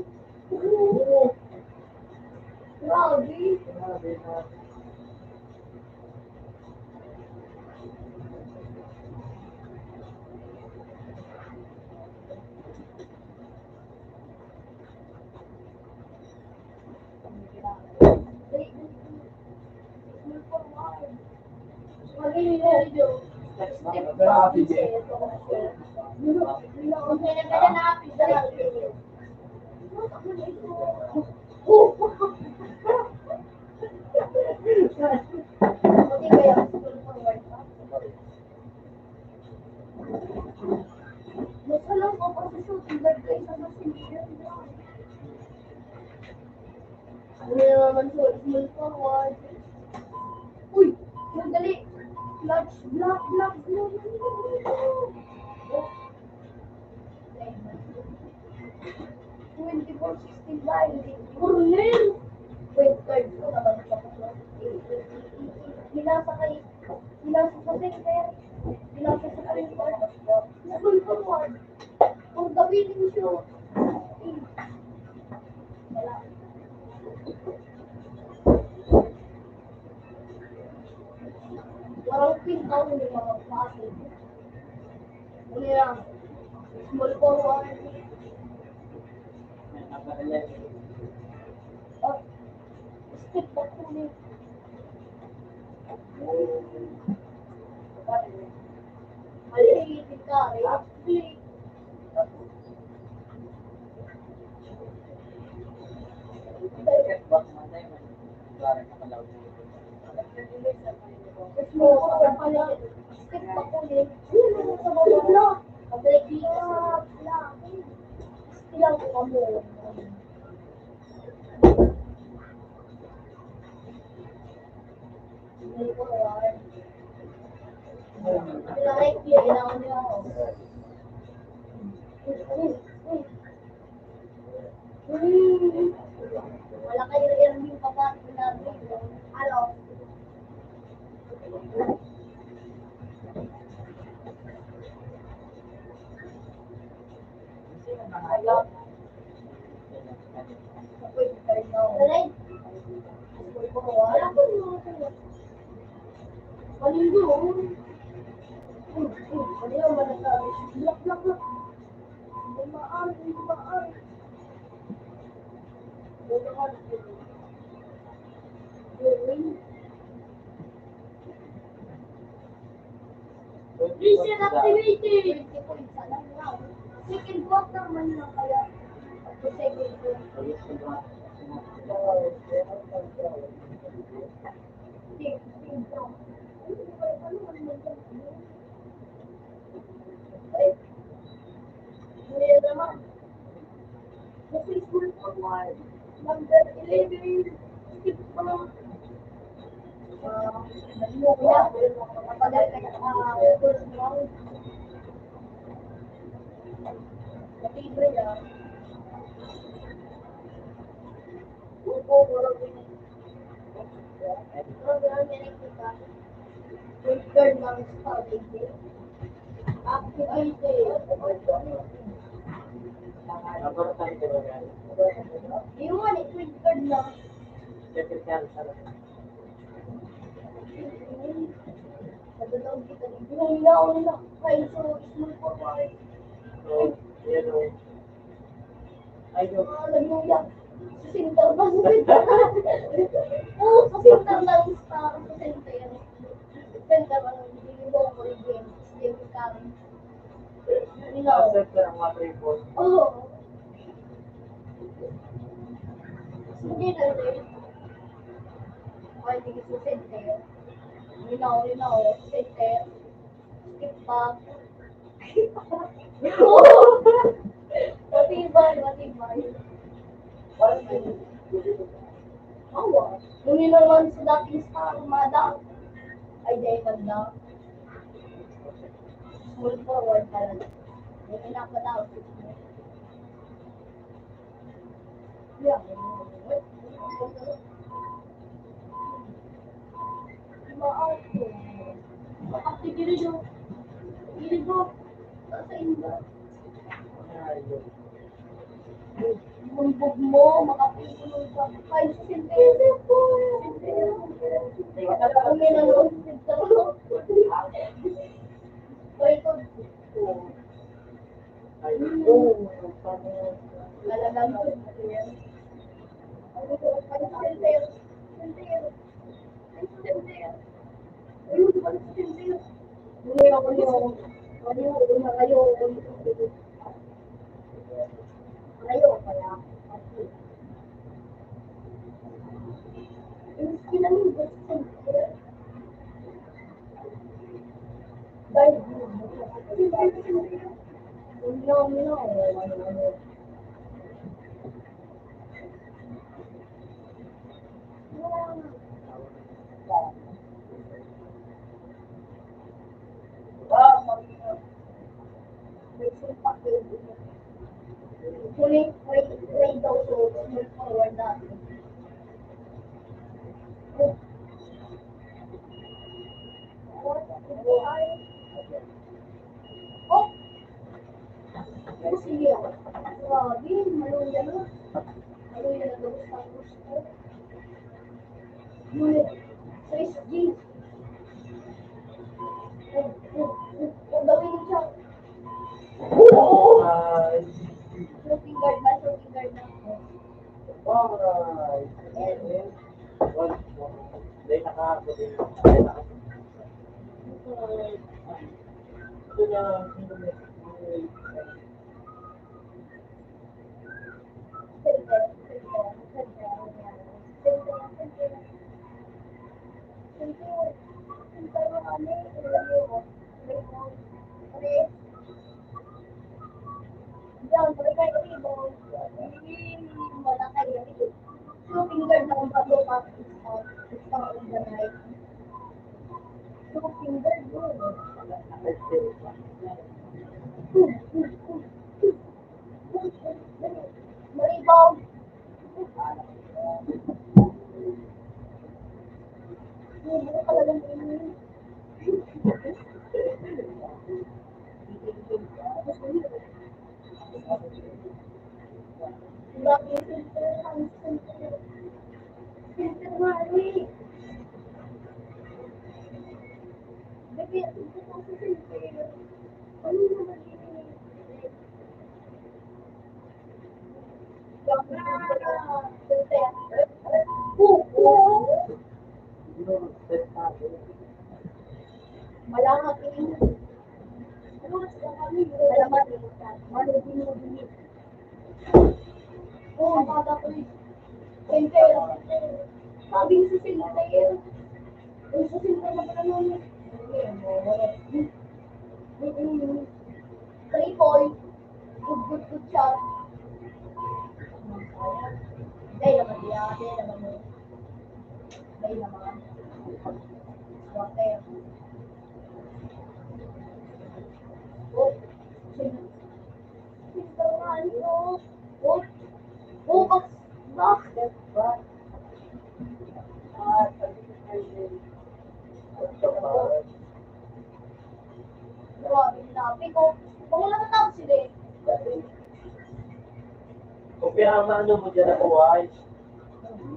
Oo. Grabe. Grabe na. Ano na naman po, small forward. Uy! Sandali! Clutch, block, block, block, block, block. Twenty-four sixty-five. Corner! Wait, third ko naman siya. Hinasa kay, hinasa sa center. Hinasa sa center. Parang pintaw yung mga klase. Ano yan? Small forward. Oh, step back po niya. Mali, pintaw. Wala kayo yung papa, sinabi. Ano? Recent activity. Second quarter man lang kaya. Second quarter. Number eleven, skip ko lang. Ah, first round. Matibay ah. Upo, Record ng star, hindi. Activity. Yung nga, ni record na. Nagdadaog kita dito. Yung yaon nila. Kain sa small forward. Ay, yung mga nagluya. Sa center lang. Oo, sa center lang. Sa, sa center. Sa center lang. Hindi mo ako i-game. Game ka. Ilaw. Sa center ang mga three balls. Oo. Hindi na rin. Ay, hindi sa center. Ilaw, ilaw. Sa center. Skip back. Matibay, matibay. Awa. Nung yun naman sa dating sa Armada, ay, dahil nagda. Small forward talaga. May pinapatawag. Bumbog mo, makapulong ka. Five centimeters po. Kung may nanonood dito. Ay, ito. Ay, oo. Talagang good. Ano to? Five centimeters. Five centimeters. Ayun, five centimeters. Hindi ako yung, ano yung, una kayo, ano yung, ano yung, kaya, yung skin namin, five centimeters. Huling, wait, wait daw, so, forward natin. Oh. Kasi, grabe, maluya na. Maluya na gabos na gusto. Ngunit, sa S G, nag-, nag-, nag-, nagdawing siya. Shooting guard na, shooting guard na. Alright. Dahil naka-, dahil naka-, ito na, Shooting guard na kung paano pa, ah, pang-organize. Shooting guard, yun. Maribaw. Hindi ko talagang ini. Grabe yung filter, ang filter. Filter nga, eh. Baby, ang filter ko sa filter. Ano naman yun? Grabe yung filter. Oo, oo. Malahat yun. Ano oras na kami? Malaman. Ano din mo din? Oo, ang aga ko eh. Center. Sabi ko sa center. Yung sa center na pala nun. Triple. Good, good, good shot. Dahil naman niya, dahil naman mo. Dahil naman. Water. Oh. Ito nga, ano? Oh. Oh, bak-, bakit ba? Ah, sabi ko sa'yo, Grabe, grabe ko. Baka lang ang sila eh. Kung pinamano mo dyan ako, ay.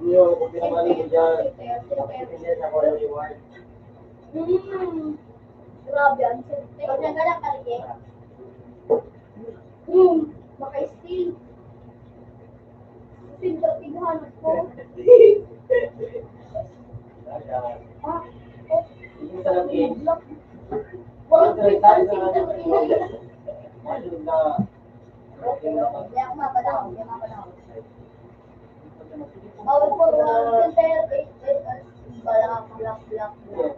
Yo, kung pinamano mo dyan. Hindi na ako naliwan. Hmm. Grabe, ang sente. Pag nagala ka rin eh. Hmm. Maka-steal. Steal ka, tighanap ko. Ah, oh. Walang pinsan, pinsan ko. Hindi ako mapalaw, hindi ako mapalaw. Bawal po, walang pinsan, eh, eh, eh, wala, black, black, black.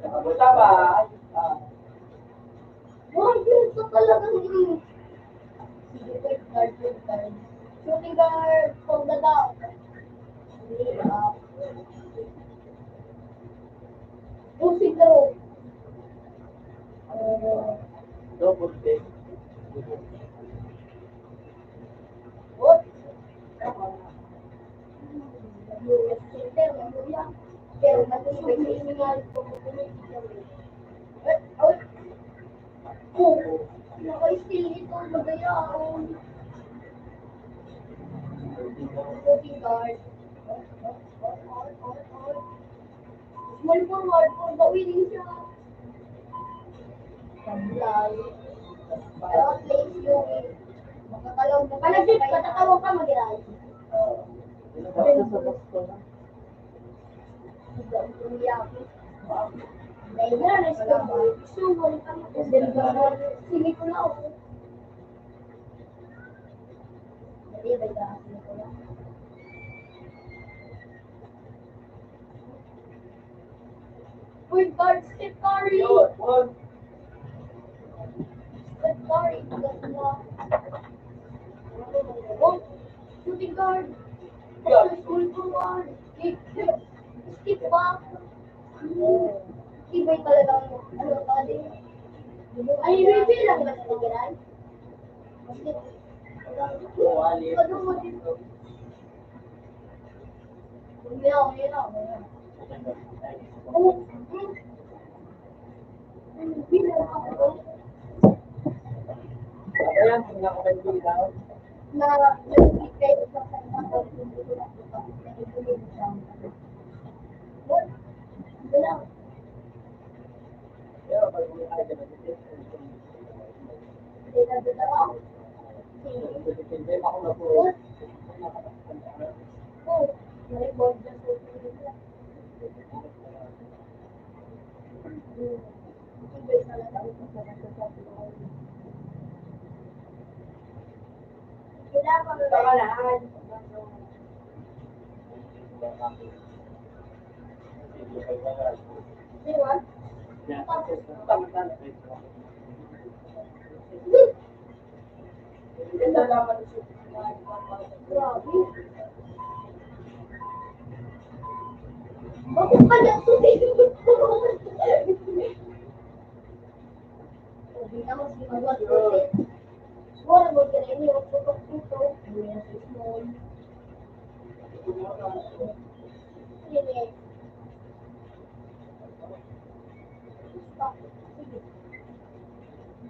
Uy, yun pa talaga, hmm. Sige, point guard, point guard. Shooting guard, for the dunk. Sige, ah. Shooting guard. Uh, Double take. What? Shooting guard. Small forward for the winning shot. Sablay. Pero at least yung makakalaw mo. Panagsit, patatawa ka, mag-iray. Oo. Dahil na, na-score. Gusto mo, ulit ang mag-, sige ko na ako. Dali, bay, ba? Sige ko na. Point guard, Steph Curry. Steph Curry, ganda. Oh, shooting guard. Small forward. Kick. Step back. Tibay talaga ang, ano, tali. Ay, reveal lang ba sa Tigray? Kasi, ano mo dito? Ayan, pinakabalik ko ilaw. Na, nag-feedback sa kanya, hindi ko lang. Yun lang.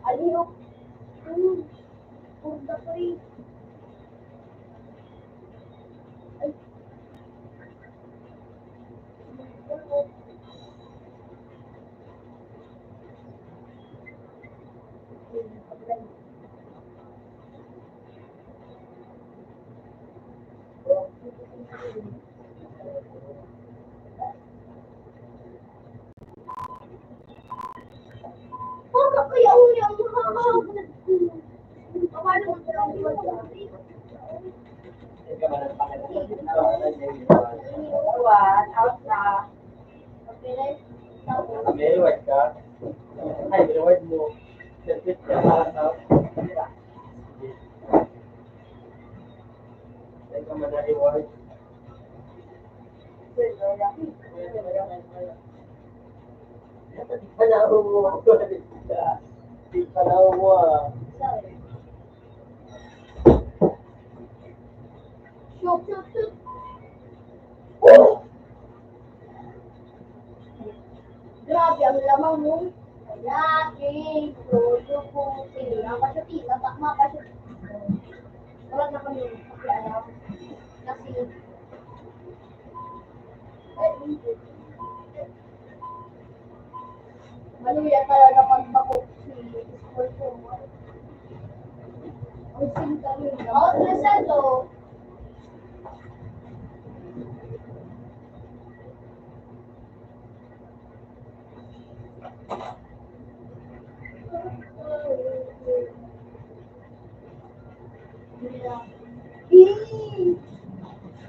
Alihok. Hmm. Purgatory. Ay. One, out na. May reward ka? Ay, reward mo. Service ka para sa Teka, man na-reward. Di panaw mo. Di panaw mo, ah. Shoot, shoot, shoot. Oh! Grabe ang lamang mo. Kaya, eh, todo ko. Sige, napashoot, eh. Tatak, mapashoot. Wala na kami pakialam. Kasi, eh, hindi. Maluya talaga pagbako si school ko. Ang singkang yun. Oh, Crisanto. Eh,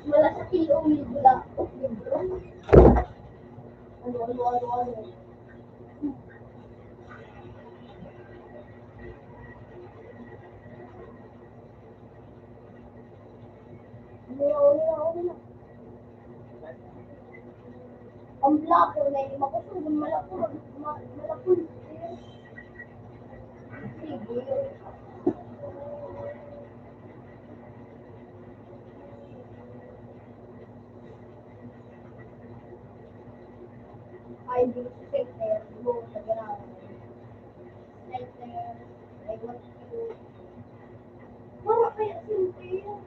wala sa P O, wala. Ano, ano, ano, ano? Ano, ano, ano, ano? Ang black, may makusog, malapul, ma-, malapul. Sige. Ay, hindi ko center. Hindi ko nag-aaral. Center. I want to. Para kaya center.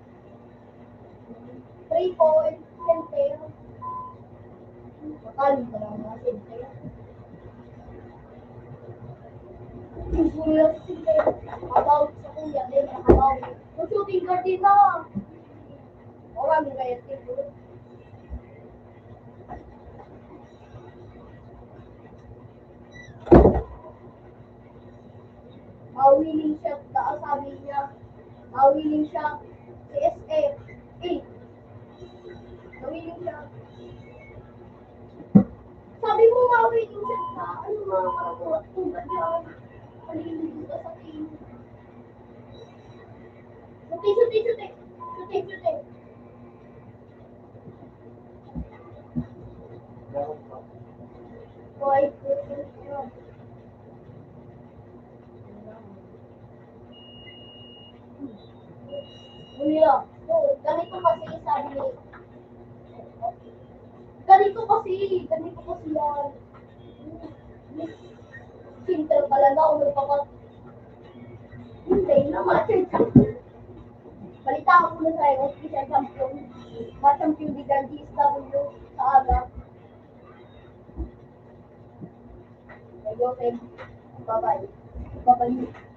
Three point, center. Makalim ka lang mga center. Usually lang center. About sa kuya, then about. Kung shooting guard din na. Wala mo kaya center. Mawiling siya, baka sabi niya, mawiling siya, C S F. Eh, mawiling siya. Sabi mo, mawiling siya sa, ano, mga katuwa, kung ganyan, paliligo ka sa tingin. Suti, suti, suti. Suti, suti. Kuya, ganito kasi sabi ni, ganito kasi, ganito kasi yan. Center talaga, o nagpapat-, hindi, Balita ko na sa'yo, official champion. Mga champion di Grandista, Julio, sa aga. Medyo, okay. Bye-bye. Bye-bye.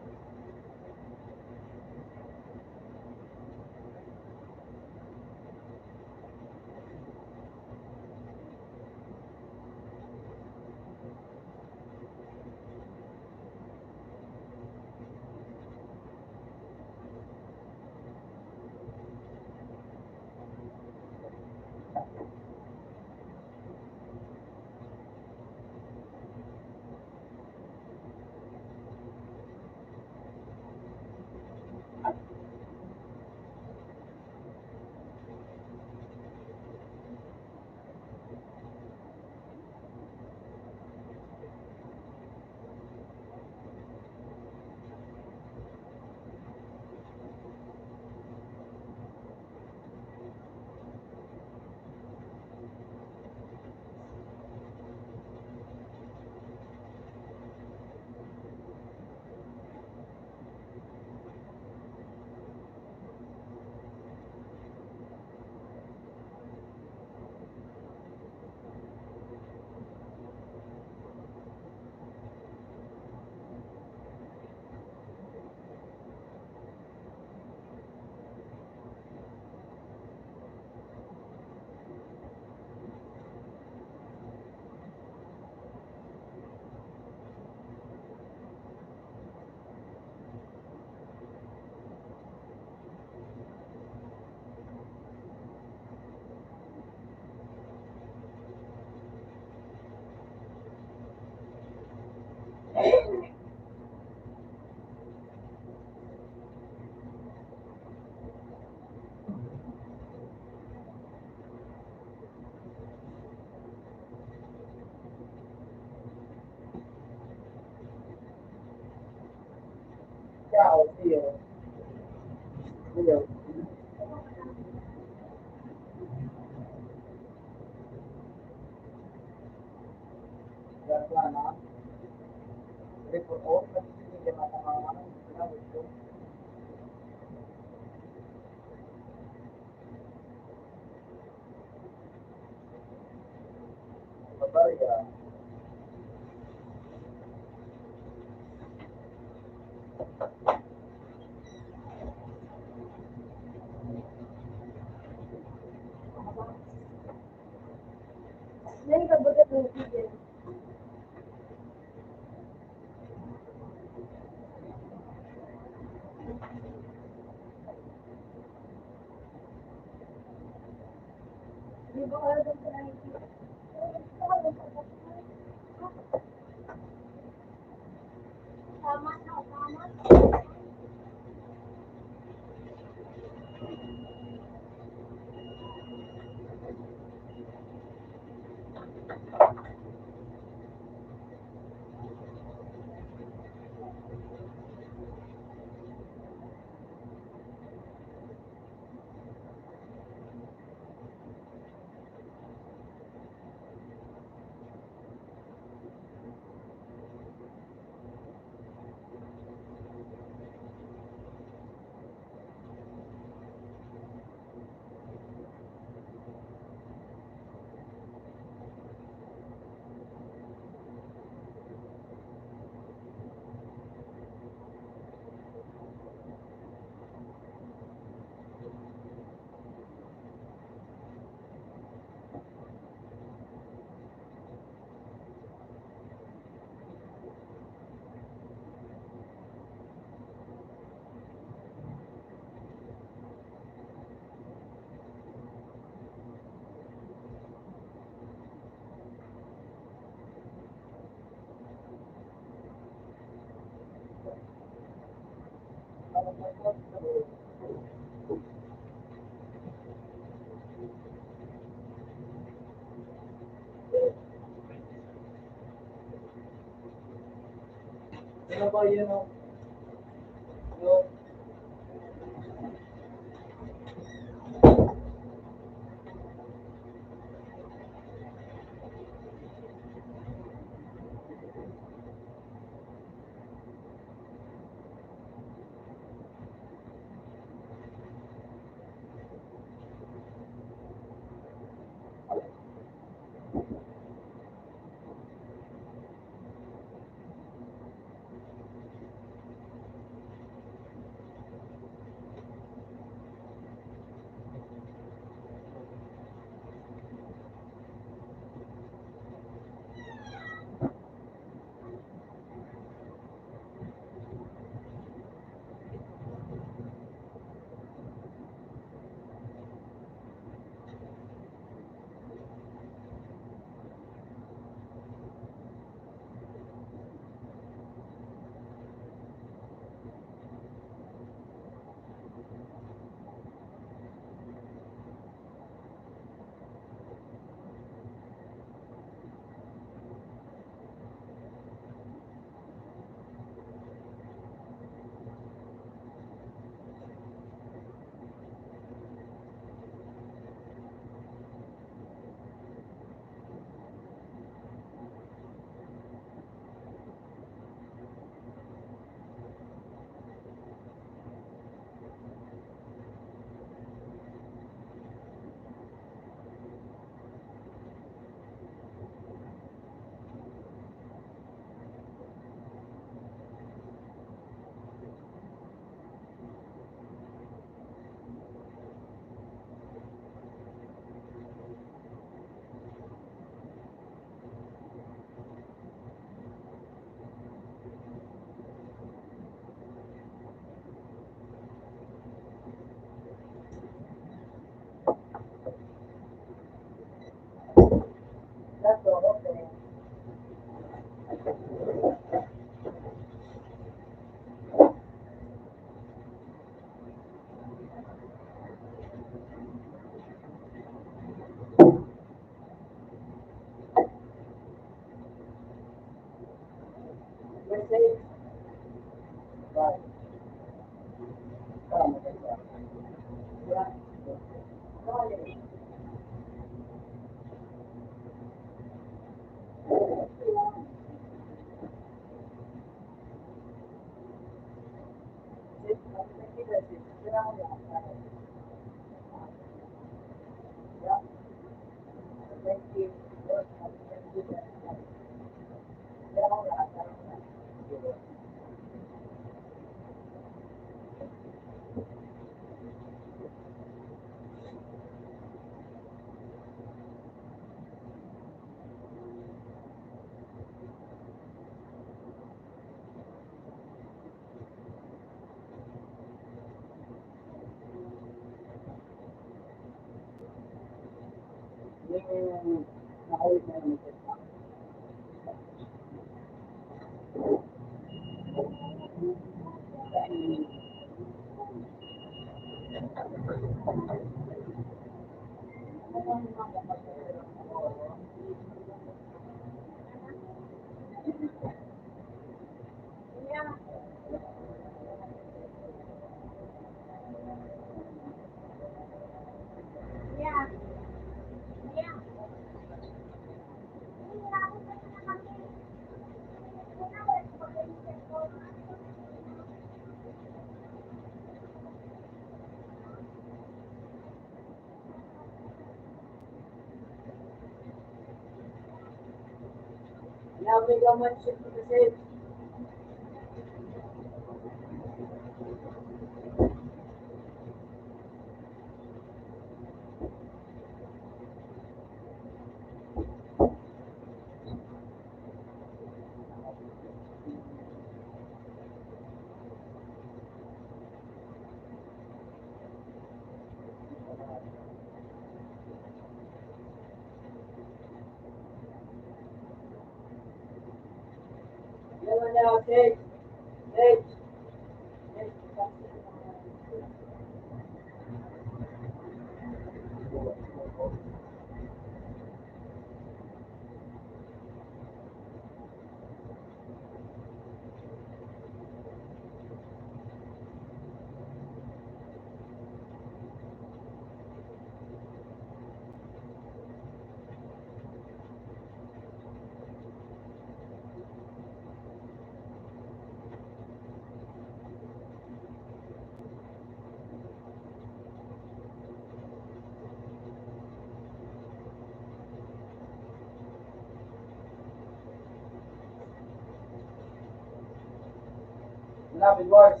Grabe, boys.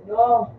No.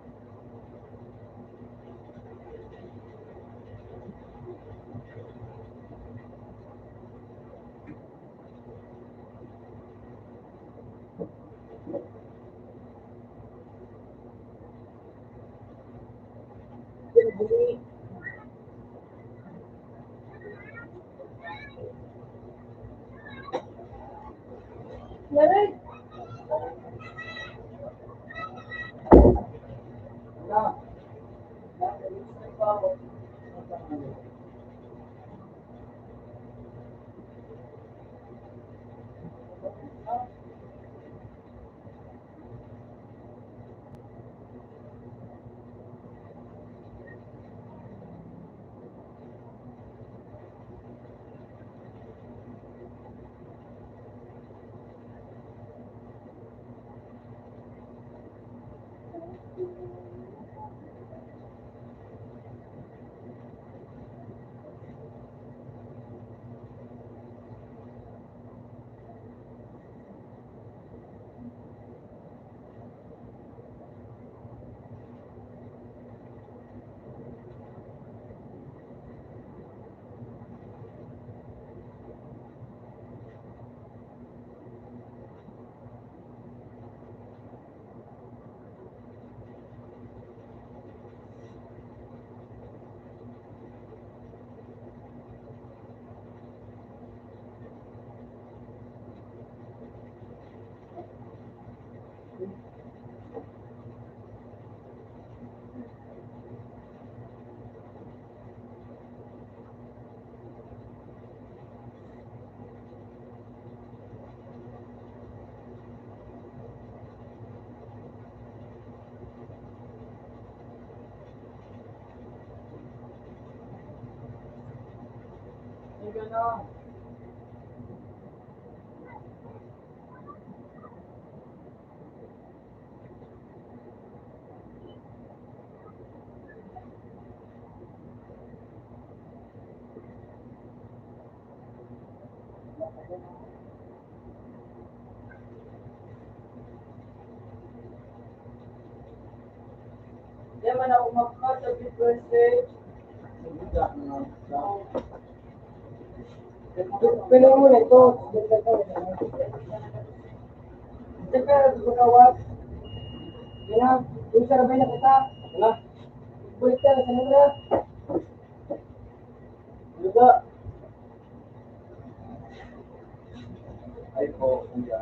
Di man ako magkasabit Wednesday. Pero mo na ito. Saka, magkawag. Yan na. Yung sarabay na kita. Wala. Balik ka na. Sana na. Ano ba? Ay po, kuya.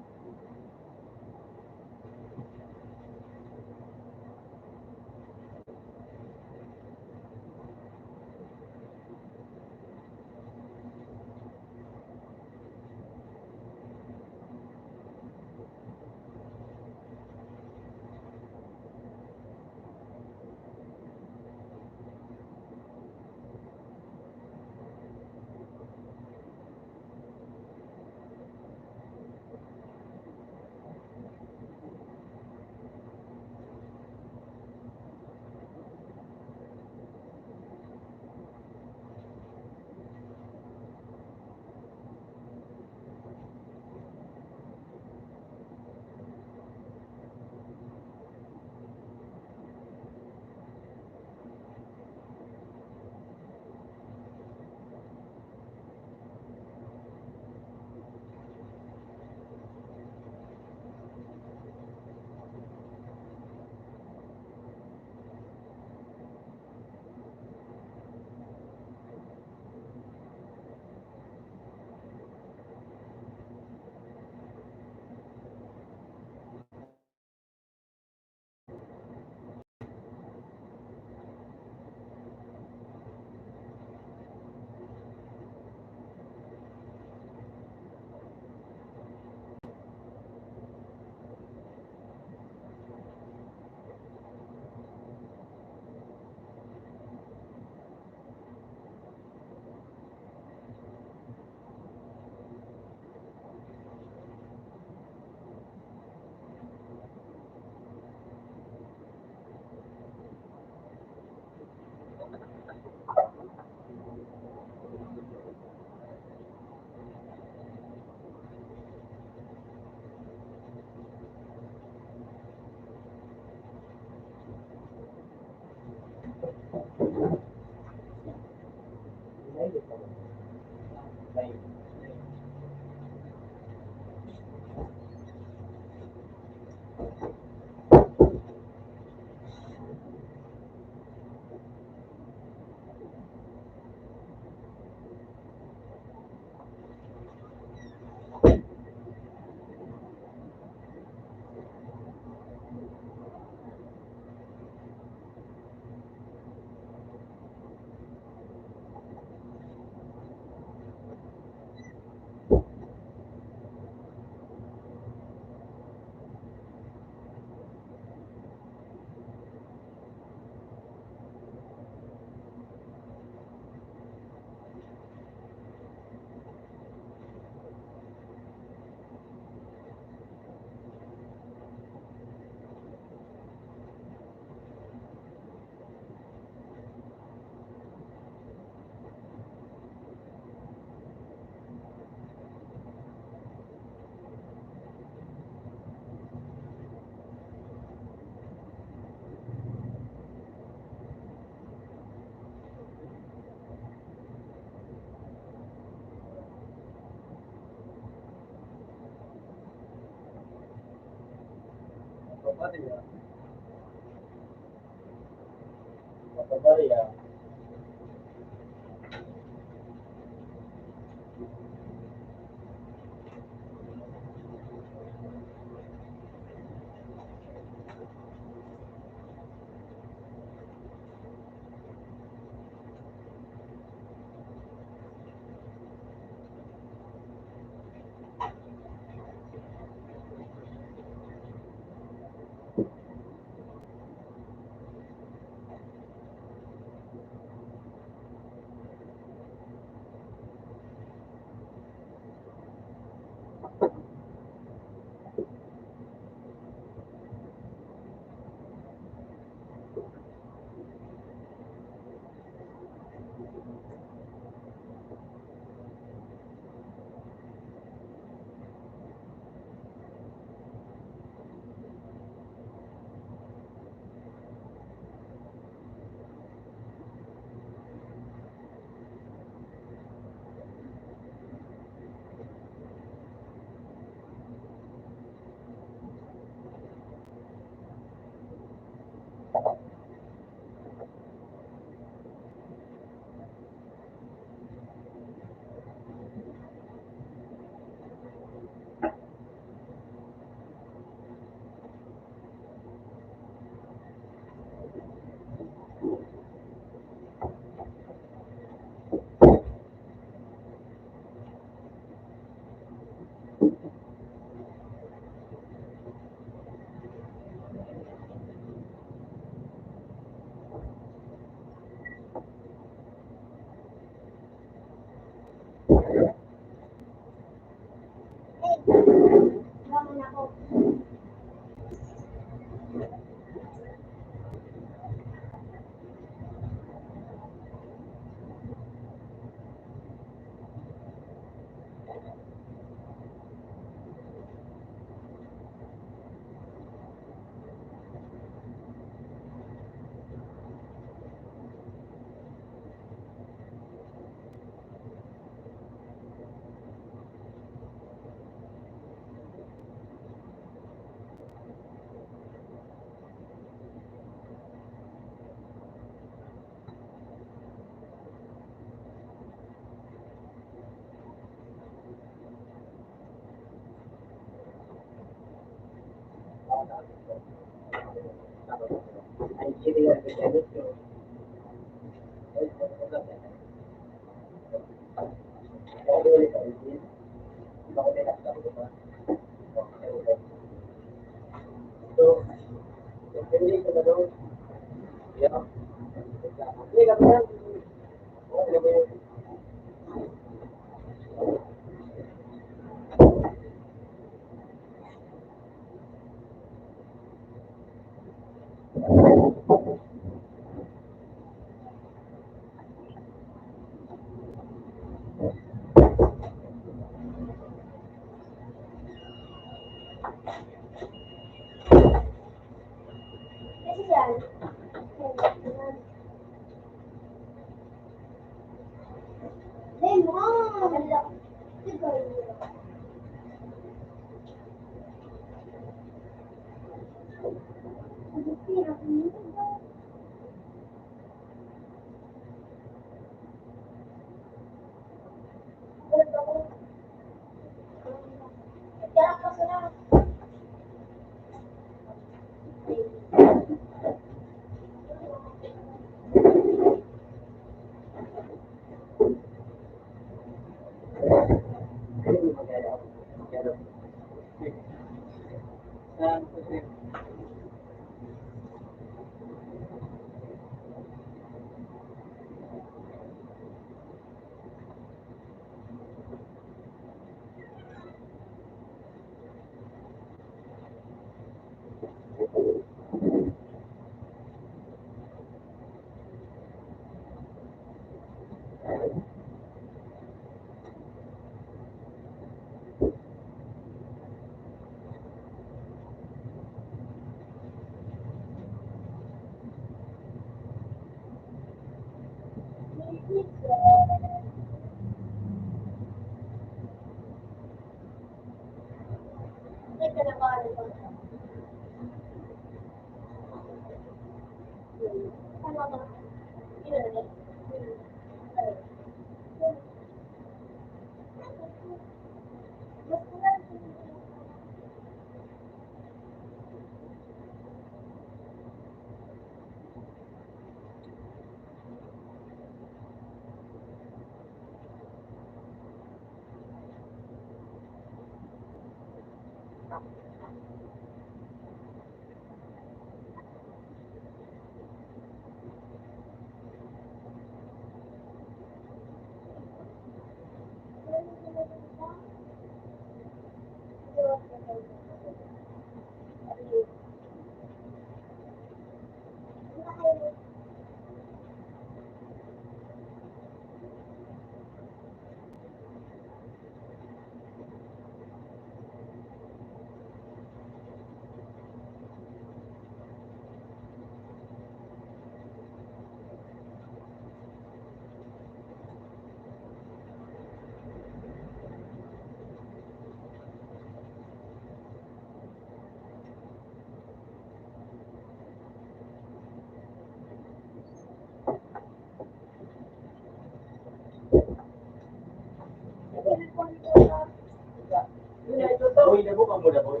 Boy, nabukang mo na, boy.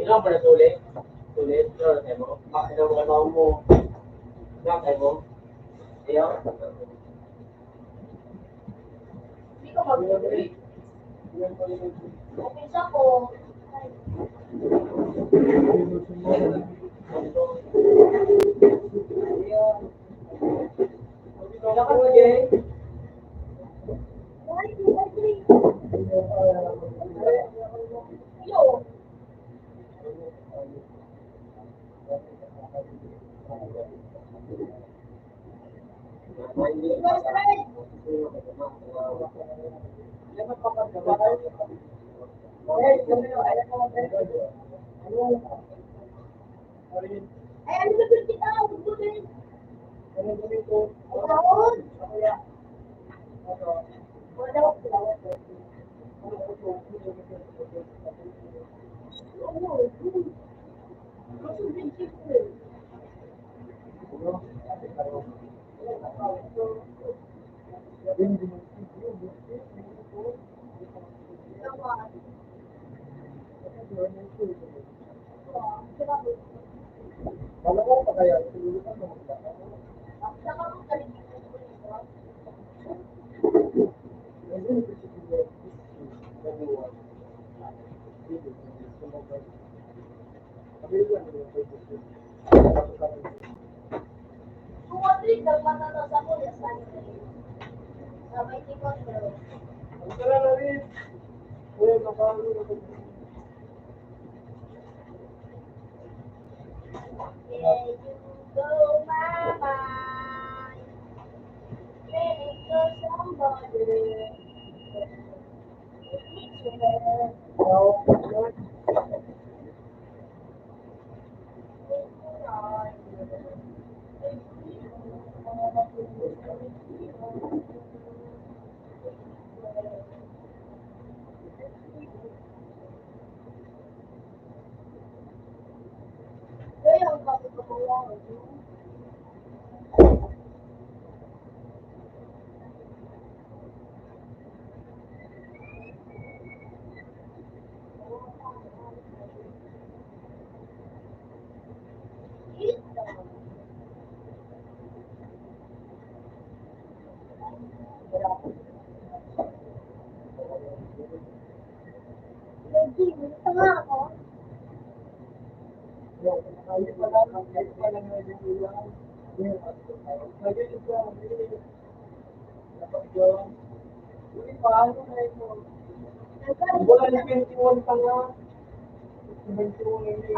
Ilang mo na tuli? Tuli? Ilang mo na mo? Ilang mo na mo? Ilang mo? Ilang? Hindi ka mag-agree. Okay, siya po.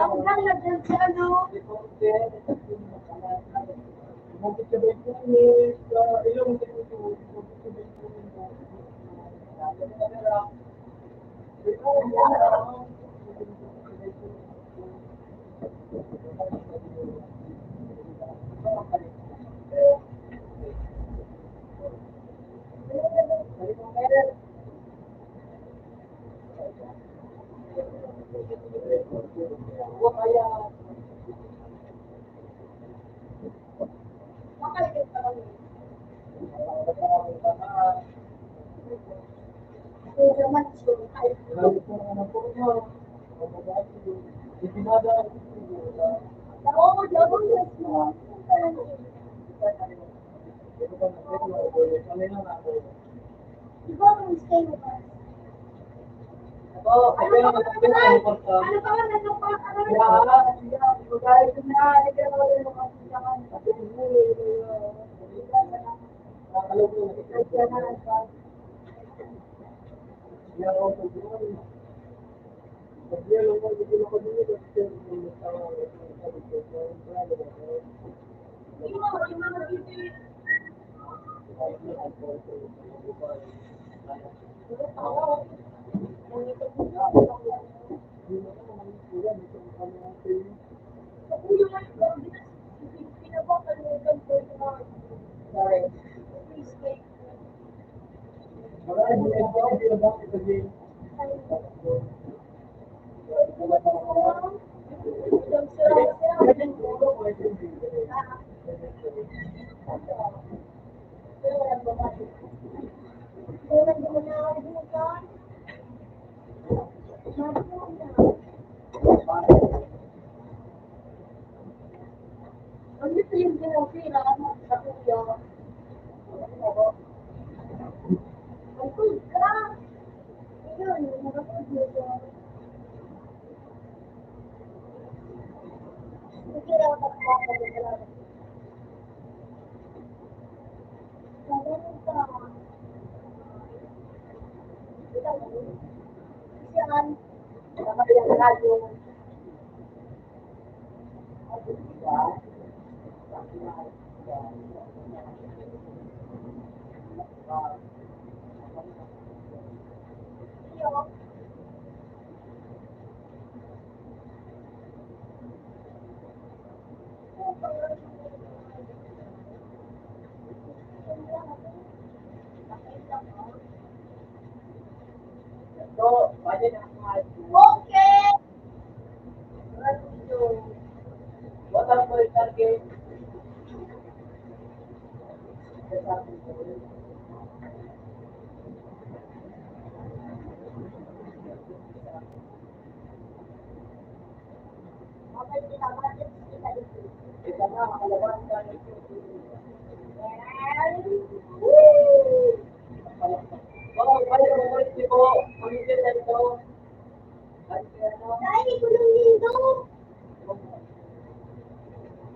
Ang halaga siya, no? Okay.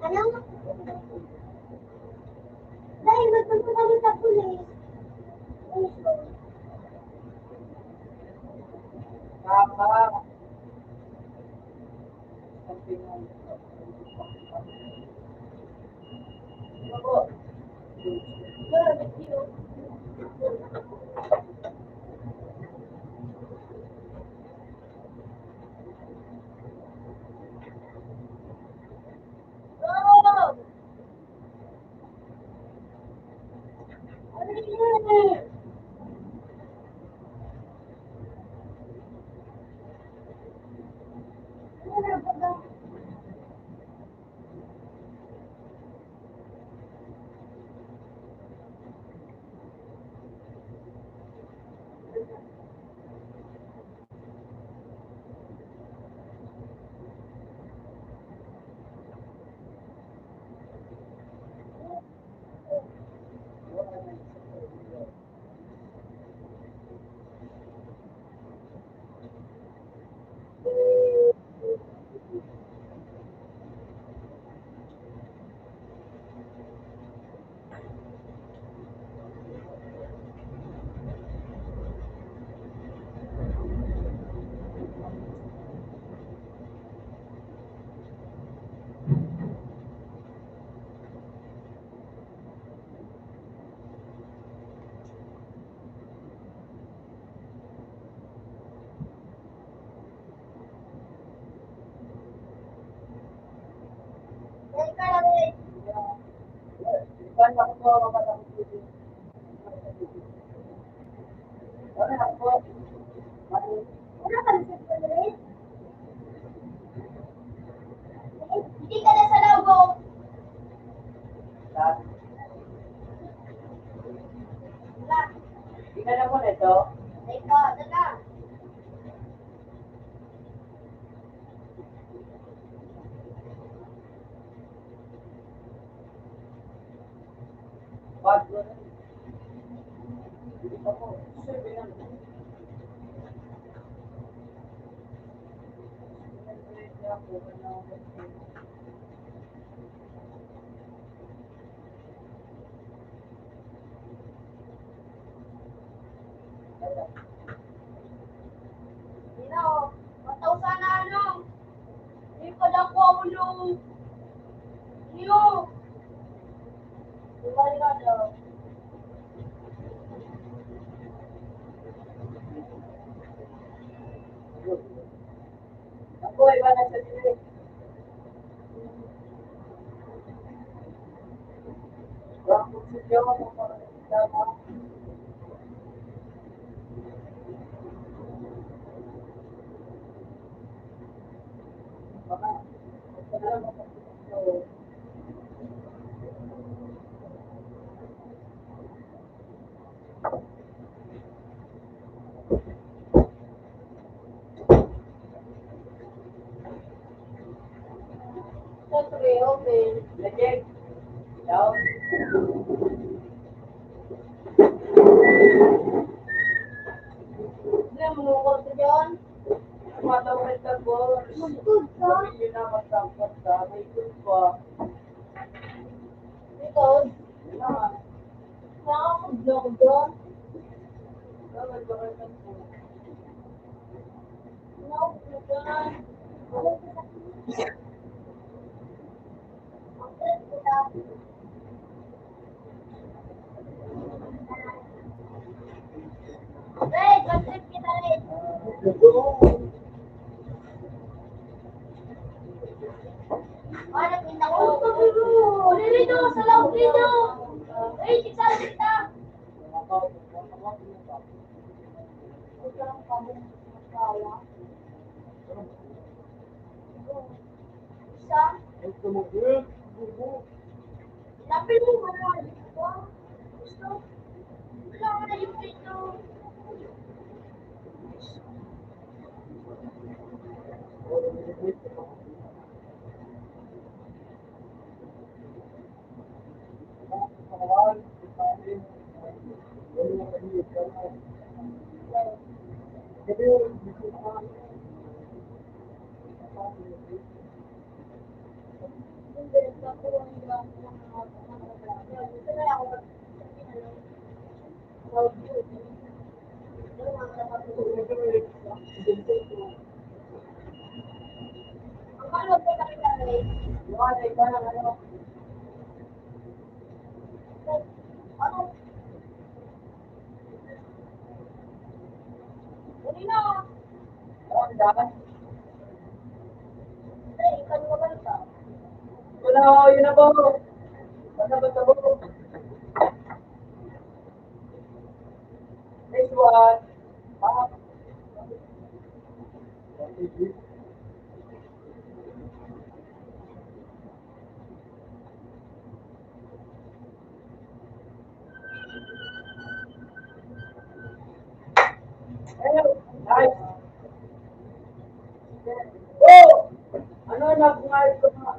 Ano? Dahil magpunta kami sa pulis. Tama. Hindi ka na muna ito. Ito, ito na. Ina, mataw sana ano? Di pa dako ang ulo. Iyo. Di ba, di ba, daw? Ako, iba na sa dili. Siyempre, open. Lagyan. Down. Hindi, manukot ka dyan. Matawid ka po. Magtod ka. Sabihin nyo na, magtangkot ka. May good pa. Ikaw? Wala. Nakakabla ko dyan. Bakit, bakit ang po? Ano, kita ko? Uli dito, sa loob dito. Ay, kita, kita. Isa. Lapit mo ba na? Gusto? Wala ka na yung pito. Wala, yun na po. Basta, basta po. Next one. Ah. Ayun. Nice. Oh! Ano na, kumain ko na.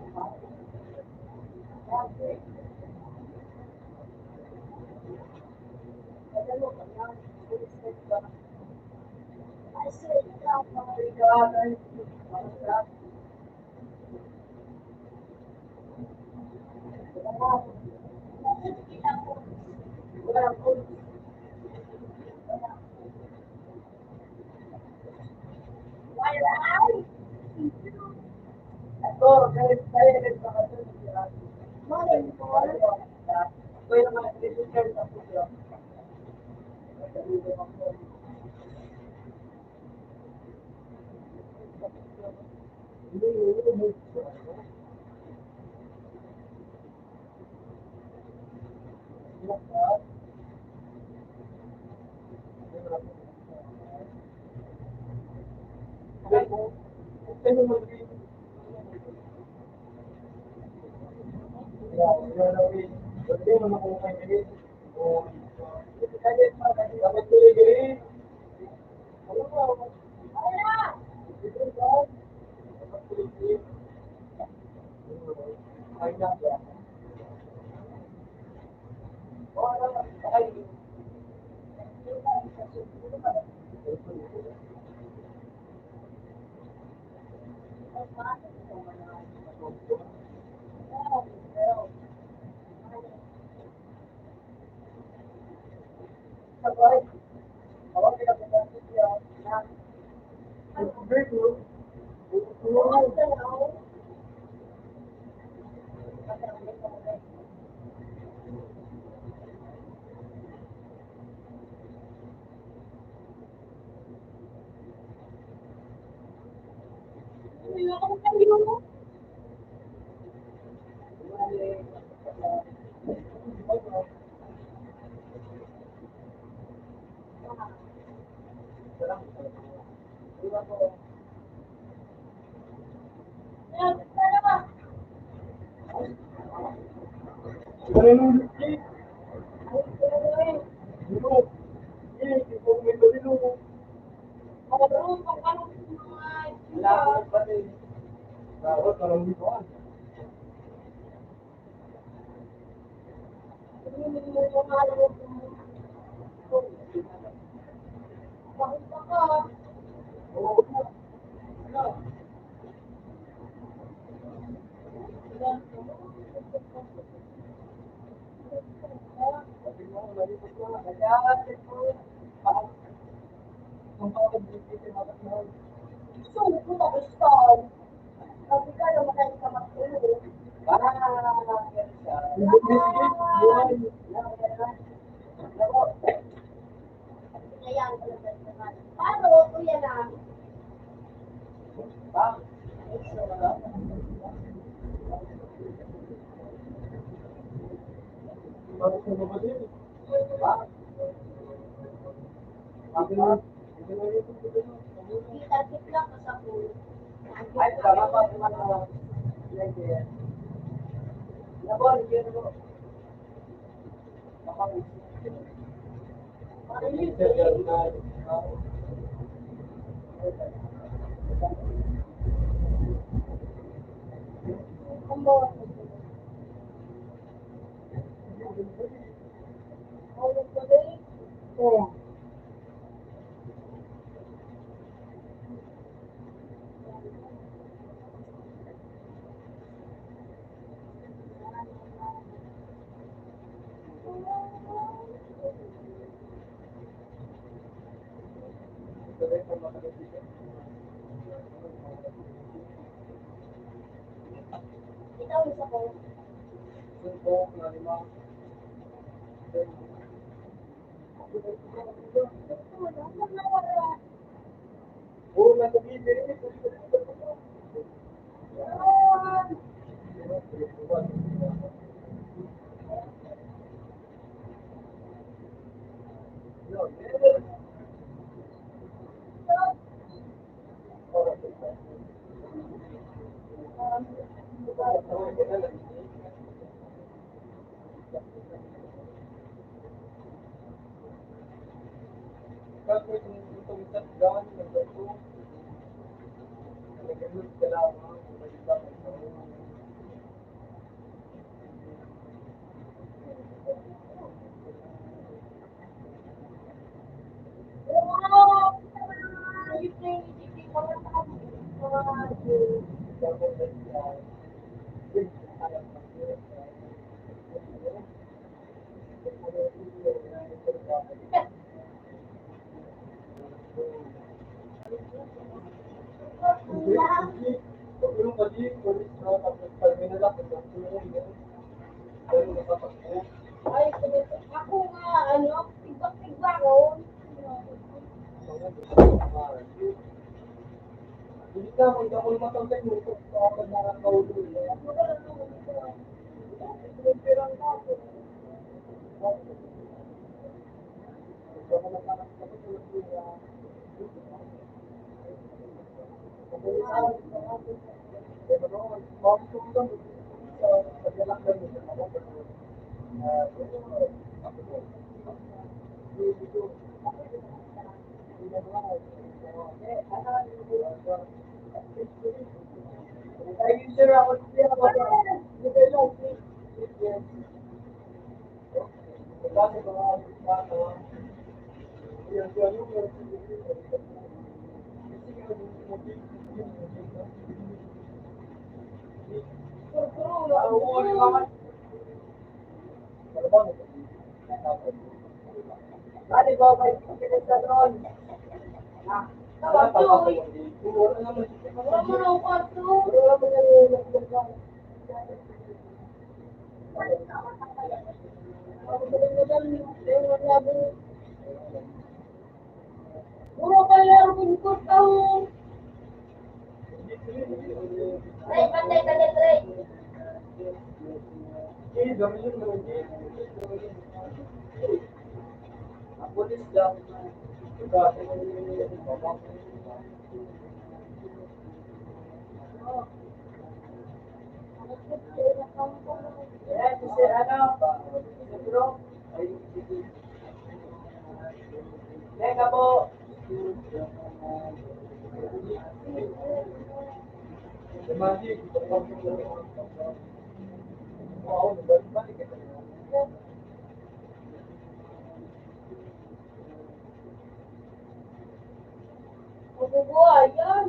Ayan, paano, kuya na? Ay, tama pa, tama pa. Ay, ako nga, ano, tigbak-tigbak, oh. Puro pa yung lingkod ka, oh. Ay, patay, patay, patay. Mabubuhay yan.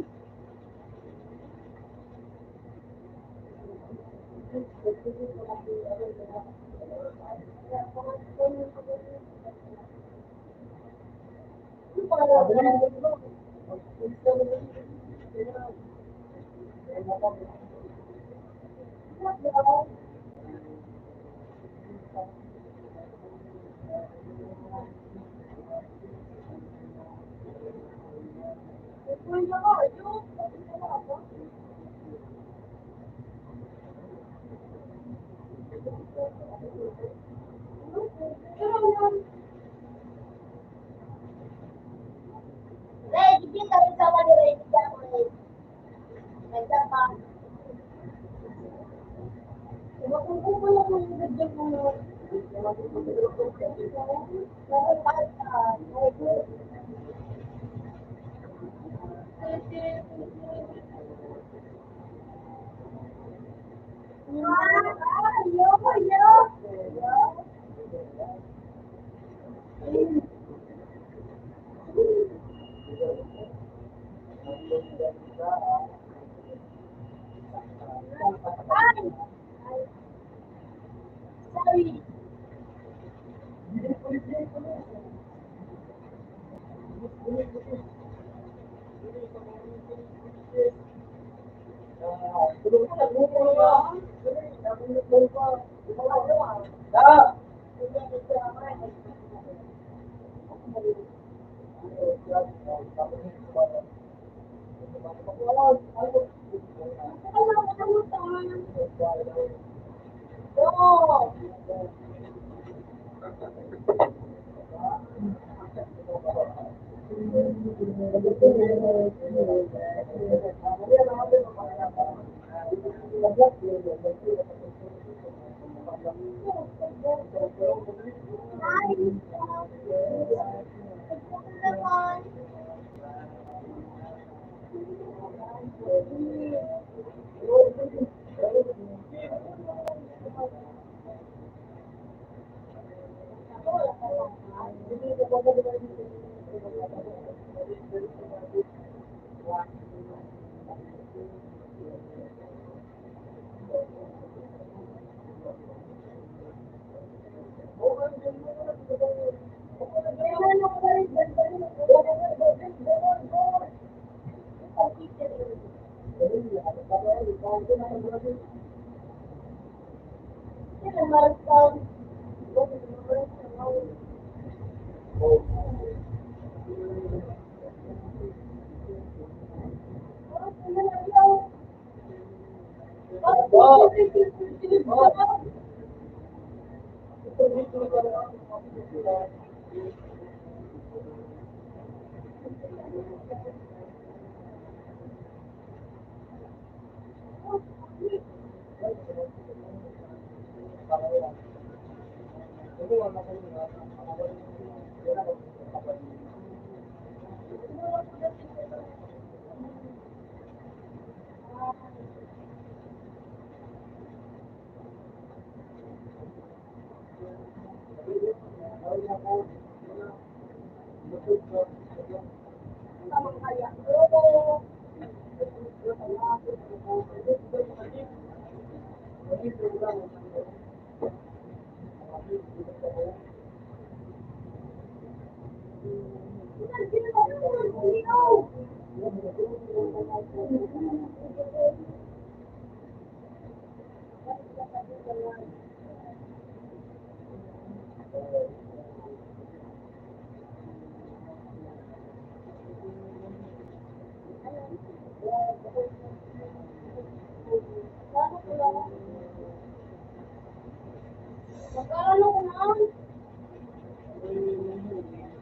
Ano ko na?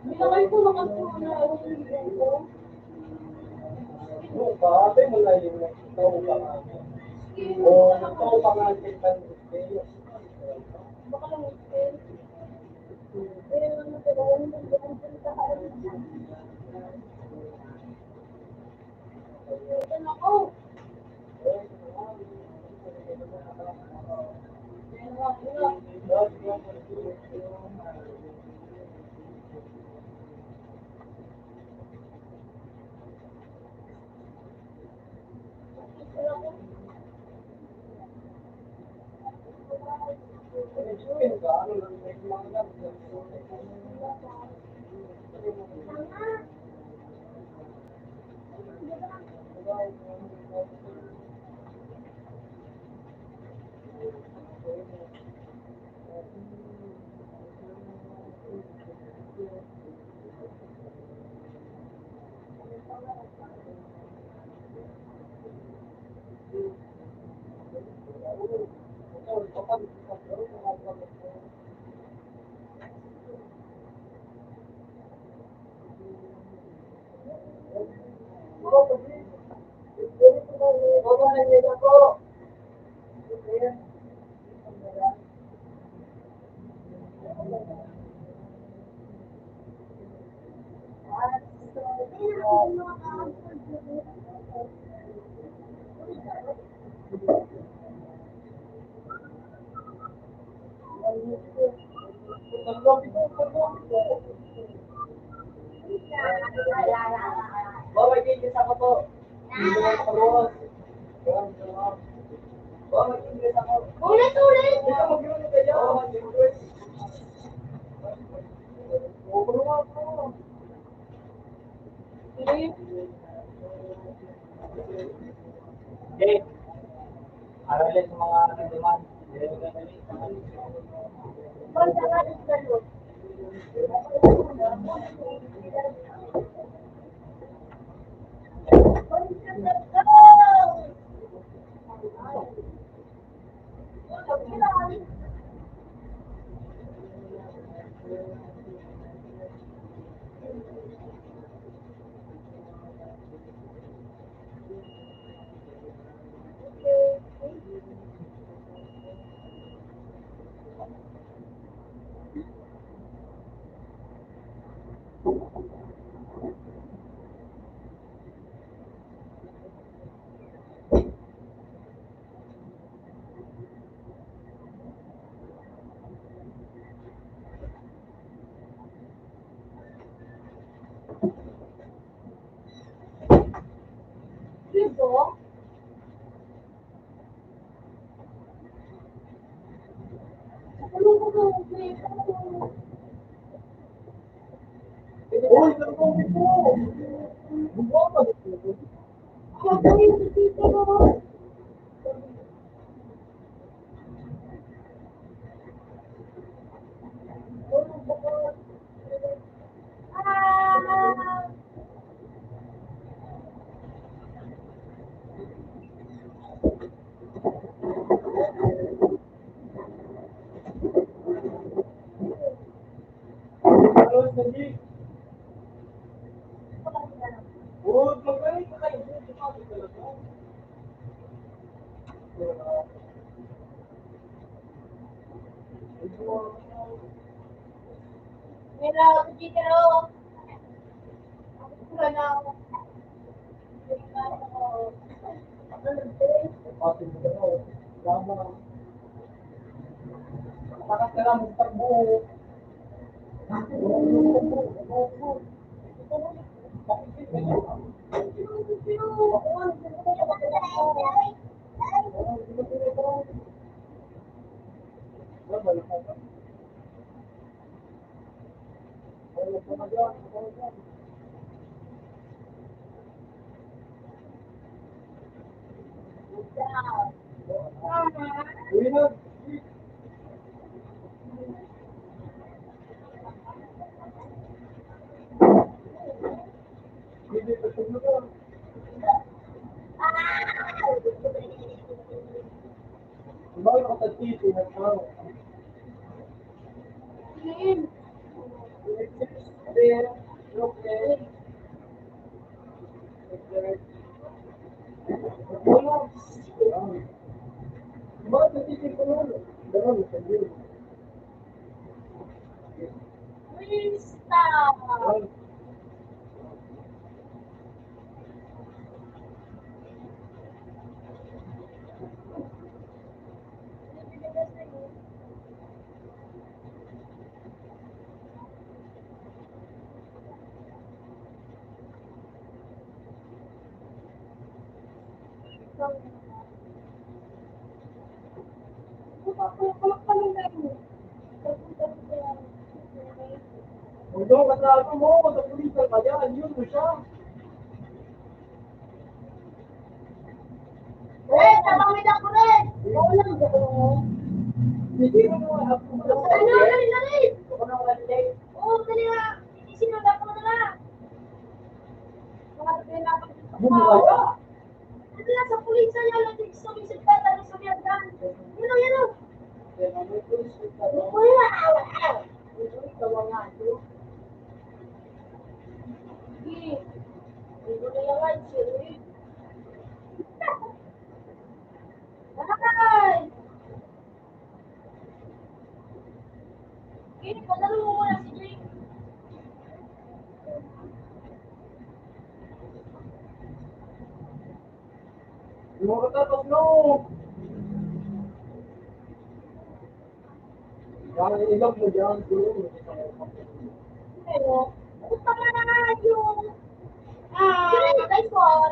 Nilagay ko na kasi na ano yung ko. Ano ba? Ate mo na yung nagtao pa nga. O, nagtao pa nga yung kan-, Baka lang yung Ulit, ulit! Okay. Aralin sa mga naduman. Krista! Kung doon ka sa ano mo, sa pulis ka kaya, yun mo siya. Eh, tabang may dako rin. Oo lang, dako mo. Hindi mo naman ako. Ano, dali, dali. Ako na wala, dali. Oo, dali nga. Isin ang dako na lang. Mga pinapag- Ano ba? Ano na sa pulis na yan? Ang gusto mong sugatan, gusto mong yan. Yun o, yun o. Wala, wala. Ito, ito, mga ito. Sige. Ito na yan, sir, eh. Ay! Sige, padalo mo muna si Jake. Yung mga tapos, no? Yan, ilog mo dyan, bro. Pero, puta na nga yung, ah, Dinosaur.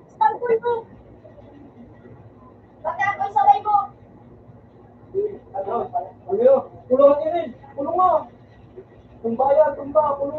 Stampon mo. Pati ako isabay mo. Ano? Ano yun? Kulungan yun eh. Kulungan. Tumba yan, tumba. Kulungan.